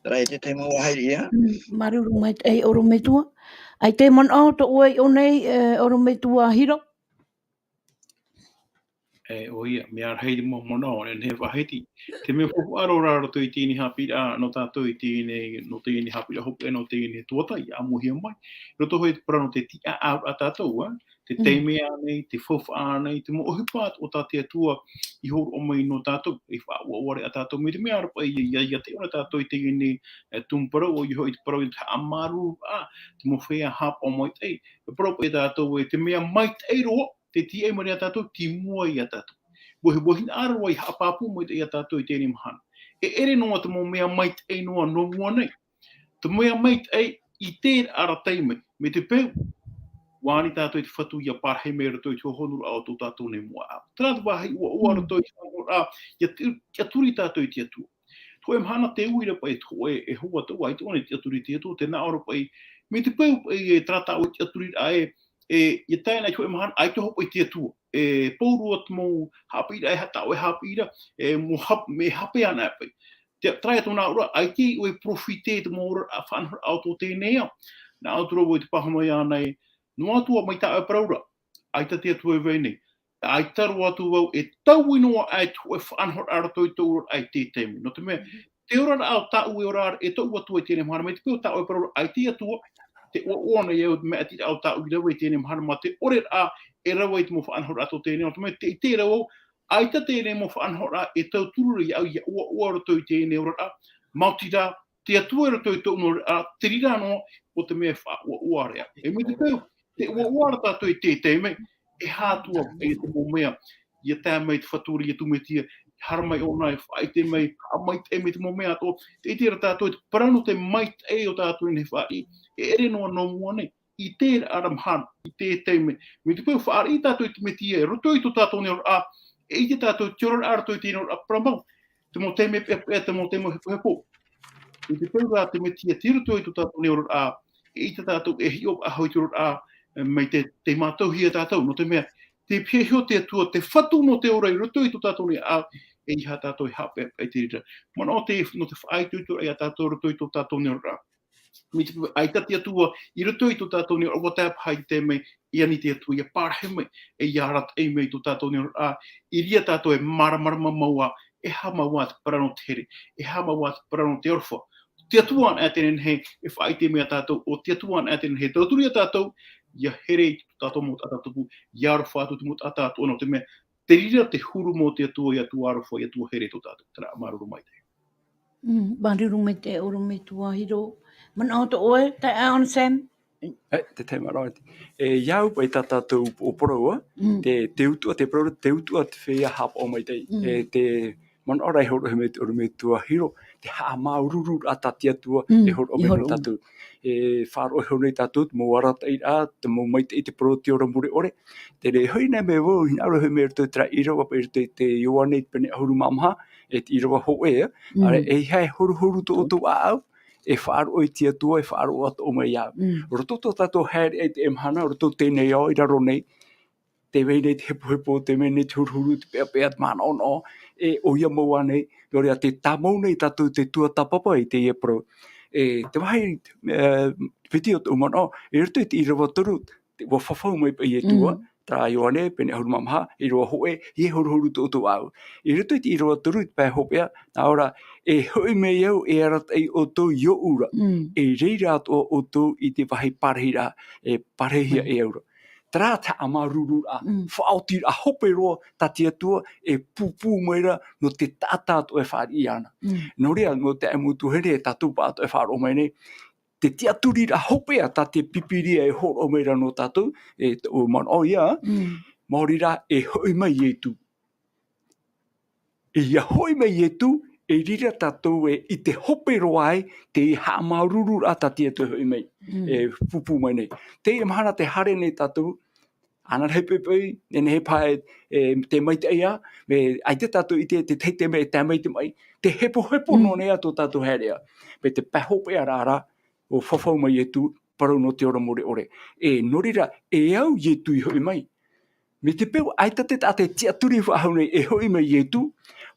Terā ia te tahi mau vāhi ia. Mm, māuruuru maitaʻi ʻorometua. ʻAita e manaʻo atoʻa vau i ʻō nei, e, ʻorometua Hiro. E, ʻoia, mea rahi te mau manaʻo, e nehenehe e faʻahiti. Te mea faufaʻa roa rā roto i teie nei haʻapiʻiraʻa, nō tātou i teie nei, nō teie nei haʻapiʻiraʻa hopeʻa, nō teie nei tuatāpapa, ʻāmuhia mai. Roto hoʻi te parau nō te tiʻaʻauraʻa tātou, ā, te Mm. taime ānei, te faufaʻa ānei, te mau ʻohipa o tā te Atua i hōroʻa mai nō tātou, e faʻauaʻa ʻore ā tātou, mai te mea ʻaore paʻi, ia, ia, ia taiʻo ra tātou i teie nei, e, tumu parau, ʻoia hoʻi te parau i te haʻamāuruururaʻa, te mau feiā haʻapaʻo maitaʻi, e parau paʻi tātou, e te mea maitaʻi roa, tē tīaʻi mai ra ia tātou, tei mua ia tātou. ʻUa, ʻua hinaʻaro ai haʻapāpū maitaʻi ia tātou i teie mahana. E ʻere noa te mau mea maitaʻi noa nō mua nei. Te mea maitaʻi i terā ra taime, mai te peu, ʻua ani tātou i te Fatu ʻia parahi mai roto i te hōhonuraʻa o tō tātou nei moʻa. Terā te vāhi ʻuaʻua Mm. roto i te hōhonuraʻa, ʻia te, tiʻaturi tātou i te Atua. Te hōʻē mahana tē ui ra paʻi te hōʻē, e hoa atoʻa, ʻaita ʻōna i tiʻaturi i te Atua, tē nā ʻō ra paʻi, mai te peu paʻi e terā tāʻu tiʻaturiraʻa e, e, ʻia tae ana i te hōʻē mahana, ʻaita hoʻi paʻi te Atua. E, pauroa te mau haʻapiʻiraʻa, e ha-, tā ʻoe haʻapiʻiraʻa, e, mau hap-, mea hape anaʻe paʻi. Te, terā ia tōna auraʻa, ʻaita i ʻō e perofeta i te mau oraraʻa, faʻanahoraʻa o tō teie nei ao. Nā ʻō atu ra vau i te pāhono iāna ē, noa atu ā mai tā ʻoe parau ra, ʻaita te Atua e vai nei. ʻAita roa atu vau e taui noa aʻe te hōʻē faʻanahoraʻa roto i tōʻu oraraʻa i teie taime. Nō te mea, te oraraʻa o tāʻu e ora, e taui atu ai i teie mahana, mai te peu tā ʻoe parau ra, ʻaita te Atua, Te ʻoaʻoa nei au, te mea ʻati rā o tāʻu i rave i teie mahana mā te ʻore rā, e rave i te mau faʻanahoraʻa tō teie nei, nō te mea te, te rave, ʻaita teie mau faʻanahoraʻa e tauturu ra iāʻu ia ʻoaʻoa roto i teie oraraʻa, maoti rā, te Atua i roto i tōʻu oraraʻa, te reira noa, o te mea e faʻaʻoaʻoa ra. E mai te peu, te ʻoaʻoa ra tātou i te taime, e hātua e te mau mea, ia tae mai te Fatu ra Iesu Mesia, e haere mai ʻōna e faʻaʻite mai, haʻamaitaʻi mai te mau mea atoʻa, te ʻite ra tātou, te parau nō te maitaʻi o tātou nei fāriʻi, e ʻere noa nō mua nei, i te ra ara mahana, i te taime. Mai te peu fāriʻi tātou i te Mesia, e roto i tō tātou nei oraraʻa, e ʻite tātou te oraraʻa roto i teie oraraʻa parau mau, te mau taime peʻapeʻa, te mau taime hepohepo. I te peu rā te Mesia tei roto i tō tātou nei oraraʻa, e ʻite tātou e hiʻo faʻahou i te oraraʻa, e, mai te, tei mātauhia tātou, nō te mea, te pīhaʻi iho te Atua, te Fatu nō te ora i roto i tō tātou nei oraraʻa, e ʻeiaha tātou e haʻapeʻapeʻa i te reira. Manaʻo te, nō te faʻaitoitoraʻa ia tātou roto i tō tātou nei oraraʻa. Mai te peu, ʻaita te Atua, i roto i tō tātou nei oraraʻa, ʻua tae paha i te taime, e ani te Atua, ia parahi mai, e ia arataʻi mai tō tātou nei oraraʻa, i reira tātou e māramarama mau ā, e aha mau ā te parau nō te here, e aha mau ā te parau nō te aroha. Te Atua anaʻe teie nei, e faʻaʻite mai ia tātou, ʻo te Atua anaʻe teie nei, e tauturu ia tātou, ia here i tō tātou mau taʻata tupu, ia aroha atu te mau taʻata atoʻa, nō te mea, te reira te huru mau o te Atua, ia tuarofa, ia tuahere tō tātou, terā, māuruuru maitaʻi. Mm, māuruuru maitaʻi, ʻorometua Hiro. Manaʻo atoʻa ʻoe, taeaʻe Onsen? E, te tahi manaʻo, e, e, iāʻu paʻi tā tātou ʻōpuaroa, Mm. te, te utuʻa, te parau, te utuʻa te feiā haʻapaʻo maitaʻi. Mm. E, te manaʻo ra e hōroʻahia mai te ʻorometua Hiro, te haʻamāuruururaʻa tā te Atua, Mm, e hōroʻa i mai nō hōroʻa. tātou. E faʻaroʻo iho nei tātou, te mau arataʻiraʻa, te mau maitaʻi, te parau o te ora mure ʻore. Terā hoʻi nā mea vau, hinaʻaro hoʻi mai i roto i terā ʻīrava, paʻi i roto i te Ioane i te pene ʻahuru mā maha, e te ʻīrava hōʻē, Mm. ʻaore, e ʻeiaha e horuhoru tō ʻoutou ʻāʻau, e faʻaroʻo i te Atua, e faʻaroʻo atoʻa mai iāʻu. Mm. Roto tō tātou haereʻa i teie mahana, roto teie nei ao, i raro nei, tē vai nei te hepohepo, tē vai nei te huruhuru, te peʻapeʻa, te manaʻonaʻo, e ʻoia mau ānei, nō reira tē tāmau nei tātou te tuatāpapa i teie parau. E, te vāhi, e, piti o tōʻu manaʻo, i roto i te ʻīrava toru, te, ʻua fafau mai paʻi Ietu, Mm. terā Ioane, pene ʻahuru mā maha, ʻīrava hōʻē, e horuhoru tō ʻoutou ʻāʻau. I roto i te ʻīrava toru, te pae hopeʻa, nā ʻō ra, e hoʻi mai au, e arataʻi ʻoutou i ʻōʻu ra, Mm. e reira atoʻa ʻoutou i te vāhi parahiraʻa, e parahihia Mm. e au ra. Terā te haʻamāuruururaʻa, Mm. faʻaotiraʻa hope roa tā te Atua e pūpū mai ra nō te taʻata atoʻa e fāriʻi ana. Mm. Nō reira, nō te ʻāʻau mau tuahine, e tātou pāʻatoʻa e faʻaroʻo mai nei, te tiʻaturiraʻa hopeʻa tā te Pīpīria e hōroʻa mai ra nō tātou, e tōʻu manaʻo ia, Mm. maori rā, e hoʻi mai Ietu. E ia hoʻi mai Ietu, e reira tātou e, i te hope roa ai, te haʻamāuruururaʻa tā te Atua e hoʻi mai, Mm. e pūpū mai nei. Teie mahana tē haere nei tātou, ananahi poʻipoʻi, nehenehe paha e, e, te maitaʻi ā, mea ʻaita tātou i te, te tahi te mea e tae mai te maʻi, te hepohepo Mm. nō nei ā tō tātou haereʻa. Mea te pae hopeʻa rā, ʻua fafau mai Ietu, parau nō te ora mure ʻore. E, nō reira, e au Ietu i hoʻi mai. Mai te peu, ʻaita te taʻata e tiʻaturi faʻahou nei e hoʻi mai Ietu,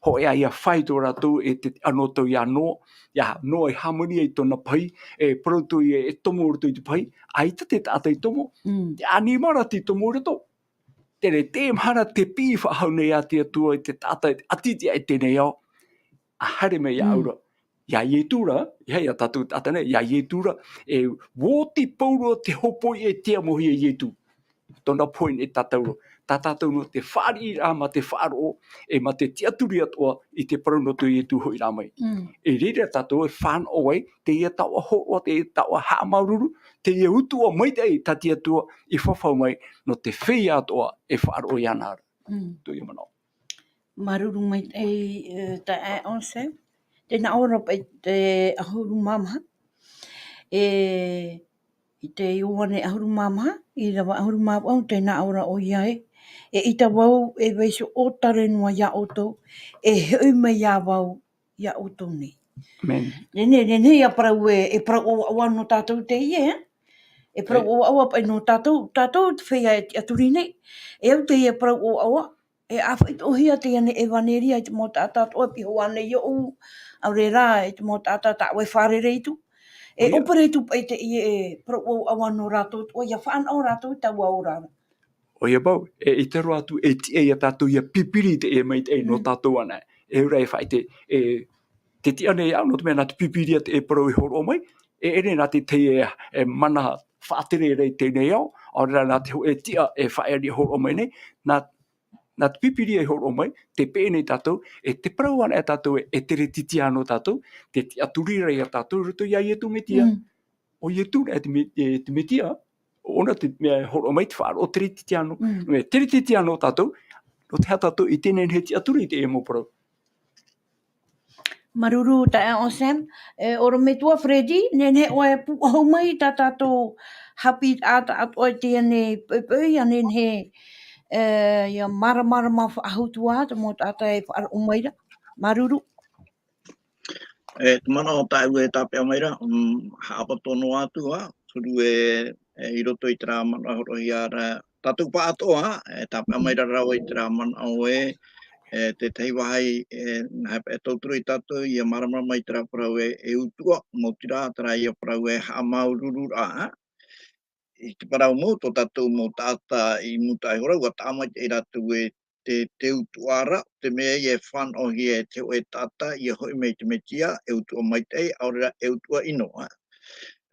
hōʻē ā ia fāito rātou e te, anō tau ia Noa, ia Noa e hāmani ai tōna pahi, e parau atu ia e tomo roto i te pahi, ʻaita te taʻata i tomo, Mm. te ʻanimara tei tomo i roto. Terā, teie mahana tē piʻi faʻahou nei ā te Atua i te taʻata, e ʻati atu i teie nei ao, ʻa haere mai iāʻu Mm. ra. Ia Ietu ra, ia, ia tātou taʻata nei, ia Ietu ra, e ʻua oti pauroa te hōpoi e tiʻamohia Ietu. Tōna pohe nei tātou ra. Tā tātou nō te fāriʻiraʻa mā te faʻaroʻo, e mā te tiʻaturi atoʻa i te parau nō tō Ietu hoʻi rā mai. Mm. E reira tātou e fānaʻo ai, teie taoʻa hōroʻa, teie taoʻa haʻamāuruuru, teie utuʻa maitaʻi tā te Atua i fafau mai, nō te feiā atoʻa e faʻaroʻo iāna ra. Mm. Tōʻu manaʻo. Māuruuru maitaʻi, e, taeaʻe Onsen. Tē nā ʻō ra paʻi te ʻahuru mā maha. E, i te Ioane ʻahuru mā maha, ʻīrava ʻahuru mā vaʻu, tē nā ʻō ra ʻoia ē. E ʻita vau, e vaiiho ʻōtare noa ia ʻoutou, e hoʻi mai ā vau ia ʻoutou nei. Amen. Nehenehe, nehenehe ia parau e, e parau ʻoaʻoa nō tātou teie, e? E parau E- ʻoaʻoa paʻi nō tātou, tātou te feiā e tiʻaturi nei. E au teie parau ʻoaʻoa, e ʻāfaʻi atoʻahia teie nei ʻevanelia i te mau taʻata atoʻa e piha ānei i ʻōʻu, ʻaore rā, i te mau taʻata tāʻu e fārerei atu. E ʻOia. ʻōpere atu paʻi teie e parau ʻoaʻoa nō rātou atoʻa, ia fānaʻo rātou i taua ora ra. ʻOia mau, e, i te roa atu, e tiʻa ia tātou ia pipiri i teie maitaʻi nō Mm. tātou anaʻe. E ʻaore rā e faʻaʻite, e, tē tiʻa nei au, nō te mea nā te Pīpīria te parau e hōroʻa mai, e ʻere nā te tahi e, e mana faʻatere ra i teie nei ao, ʻaore rā nā te hōʻē tiʻa e faʻaʻite hōroʻa mai nei, nā, nā te Pīpīria e hōroʻa mai, tē peʻe nei tātou, e te parau anaʻe tātou e, e teretitiano tātou, te tiʻaturi ra ia tātou, i roto iā Ietu Metia. Mm. ʻO Ietu, e te Me-, e te Metia, ʻo ʻōna te mea e hōroʻa mai te faʻaroʻo teretitiano. Mm. E teretitiano tātou, nō te aha tātou i teie nei tiʻaturi i teie mau parau. Māuruuru taeaʻe Sam, e, ʻorometua Freddy, nehenehe ʻoe e pūʻohu mai tā tātou haʻapiʻiraʻa atoʻa i teie nei poʻipoʻi, ʻia nehenehe, e, ʻia māramarama faʻahou atu ā te mau taʻata e faʻaroʻo mai ra. Māuruuru. E, te manaʻo tāʻu e tāpeʻa mai ra, mm, haʻapoto noa atu ā, huru e, e, i roto i terā manaʻo e hōroʻahia ra, tātou pāʻatoʻa, e, tāpeʻa mai ra rāua i terā manaʻo ē, e, tētahi vāhi, e, nā, e tauturu ia tātou, ʻia māramarama i terā parau ē, e utuʻa, maoti rā, terā ia parau ē, haʻamāuruuru ra, ā. I te parau mau, tō tātou mau taʻata i Mutaʻaihora, ʻua tāʻamaitaʻi rātou e te, te utuʻa ra, te mea ia e fānaʻohia e te hōʻē taʻata, ʻia hoʻi mai i te Metia, e utuʻa maitaʻi, ʻaore rā, e utuʻa ʻino, ā.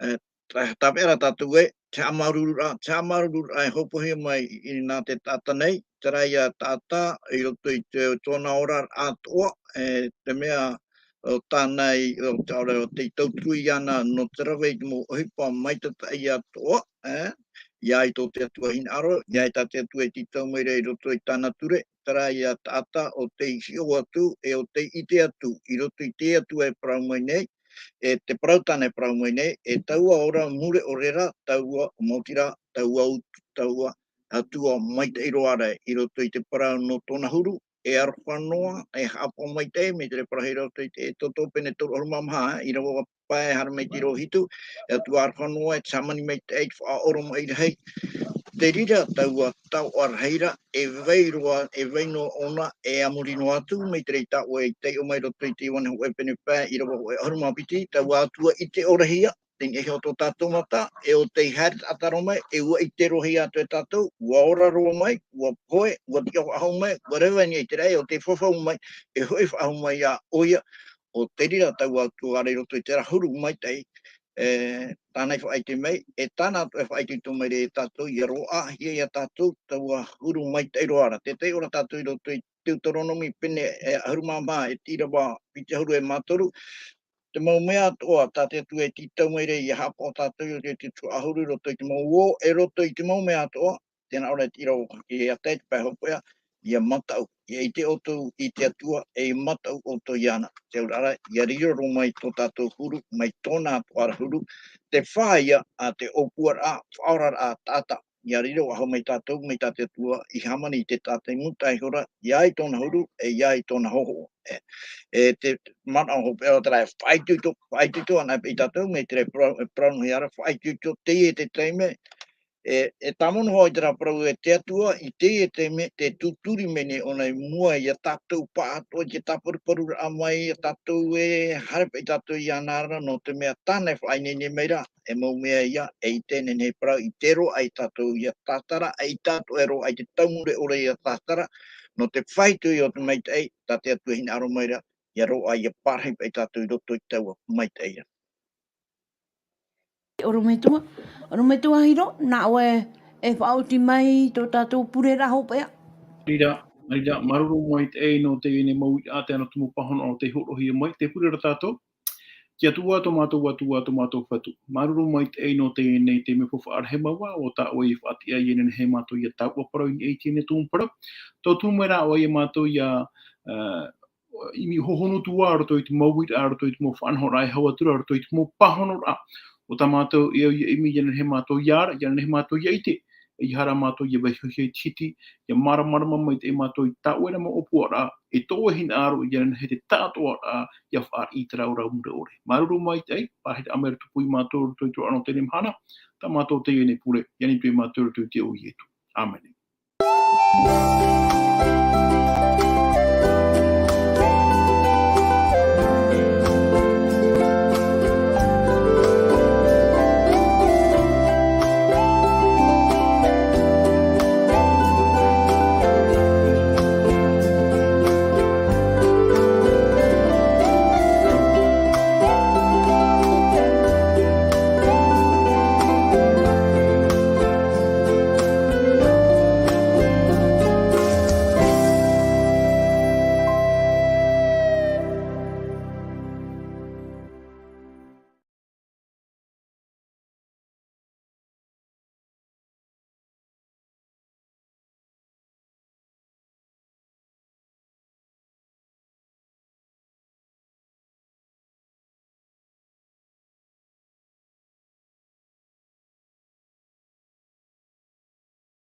E, tā, tāpeʻa ra tātou ē, te haʻamāuruuru ra, te haʻamāuruuru ra e hōpoihia mai i, i nā te taʻata nei, terā ia taʻata, i roto i te, tōna ora atoʻa, e, te mea, ʻo tāna i, ʻo te, ʻaore, ʻo tei tauturu iāna nō te rave i te mau ʻohipa maitataʻi atoʻa, e, ʻia ʻite tō te Atua hinaʻaro, ʻia ʻite tā te Atua e tītau mai ra i roto i tāna ture, terā ia taʻata ʻo tei hiʻo atu, e ʻo tei ʻite atu, i roto i te Atua e parau mai nei, e te parau tāna e parau mai nei, e taua ora mure ʻore ra, taua, maoti rā, taua utu, taua Atua maitaʻi roa ra, i roto i te parau nō tōna huru, e aroha noa, e haʻapaʻo maitaʻi, mai te reira parau i roto i te Exodo pene toru ʻahuru mā maha, ʻīrava pae haere mai te ʻīrava hitu, e Atua aroha noa, e te hāmani maitaʻi, e te faʻaoromaʻi rahi. Te reira taua taoʻa rahi ra, e vai roa, e vai noa ʻōna, e a muri noa atu, mai te reira i tā ʻoe i taiʻo mai roto i te Ioane hōʻē pene pae, ʻīrava hōʻē ʻahuru mā piti, taua Atua ʻite ʻorahia, tei niʻa iho tō tātou mata, e ʻo tei haere taʻata roa mai, e ʻua ʻite roa atu e tātou, ʻua ora roa mai, ʻua pohe, ʻua tiʻa faʻahou mai, ʻua rave i niʻa i te raʻi, ʻo tei fafau mai, e hoʻi faʻahou mai iā ʻoia, ʻo te reira taua Atua ra i roto i terā huru maitaʻi, e, tāna i faʻaʻite mai, e tāna atoʻa e faʻaitoito mai ra iā tātou, ʻia roaʻahia iā tātou, taua huru maitaʻi roa ra. Tē taiʻo ra tātou i roto i Teuteronome pene, e, ʻahuru mā maha, e te ʻīrava piti ʻahuru e mā toru, te mau mea atoʻa, tā te Atua e tītau mai ra ʻia haʻapaʻo tātou i roto i te tuhaʻa huru, i roto i te mau ō, e roto i te mau mea atoʻa, tēnā ʻoe te ʻīrava i ʻātae te pae hopeʻa, ʻia mataʻu, ʻia ʻite ʻoutou i te Atua, e mataʻu ʻoutou iāna. Te auraʻa ra, ʻia riro roa mai tō tātou huru, mai tōna atoʻa ra huru, te fā ia a te ʻōpuaraʻa, faʻaoraraʻa taʻata, ʻia riro faʻahou mai tātou, mai tā te Atua, i hāmani i te taʻata i Mutaʻaihora, ʻia ʻite tōna huru, e ʻia ʻite tōna hōhoʻa. E, e te manaʻo hopeʻa terā e faʻaitoito, faʻaitoito anaʻe paʻi tātou, mai te reira parau, parau noa ra, faʻaitoito teie te taime, e, e tāmau noa hoʻi terā parau e te Atua, i teie taime, tē tūturi mai nei ʻōna i mua iā tātou pāʻatoʻa i te tāparuparuraʻa mai, iā tātou e haere paʻi tātou iāna ra, nō te mea tāna e faʻaineine mai ra, e mau mea ia, e ʻite nei nei parau, i te roaʻa ia tātou ʻia tātara, e ʻaita atoʻa e roaʻa i te taumure ʻore ʻia tātara, nō te faʻaitoito o te maitaʻi, tā te Atua e hinaʻaro mai ra, ʻia roaʻa, ʻia parahi paʻi tātou i roto i taua maitaʻi ra. ʻOrometua, ʻorometua Hiro, nā ʻoe e faʻaoti mai tō tātou pure ra hopeʻa. Reira, reira, māuruuru maitaʻi nō teie nei mau uiraʻa, tē nā te mau pāhonoraʻa tei hōroʻahia mai, tē pure ra tātou. Te Atua, tō mātou Atua, tō mātou Fatu. Māuruuru maitaʻi nō teie nei te mea faufaʻa rahi mau ā, ʻo tā ʻoe i faʻatiʻa ʻia nehenehe mātou ʻia tāuʻaparau i niʻa i teie nei tumu parau. Tauturu mai rā ʻoe ia mātou ʻia, ā, ʻimi hohonu atu ā roto i te mau uiraʻa, roto i te mau faʻanahoraʻa e hau atu ra, roto i te mau pāhonoraʻa. ʻO tā mātou e au ʻia ʻimi, ʻia nehenehe mātou ʻia ara, ʻia nehenehe mātou ʻia ʻite, ʻeiaha rā mātou ʻia vaihohia i te hiti, ʻia māramarama maitaʻi mātou i tā ʻoe ra mau ʻōpuaraʻa, e tō ʻoe hinaʻaro ʻia nehenehe te taʻatoʻaraʻa, ʻia fāriʻi i terā ʻōrau mure ʻore. Māuruuru maitaʻi, parahiraʻa mai ra tupu ia mātou roto i te roaʻa nō teie mahana, tā mātou teie nei pure, ʻia ninitu ia mātou roto i te iʻoa o Ietu. ʻĀmene.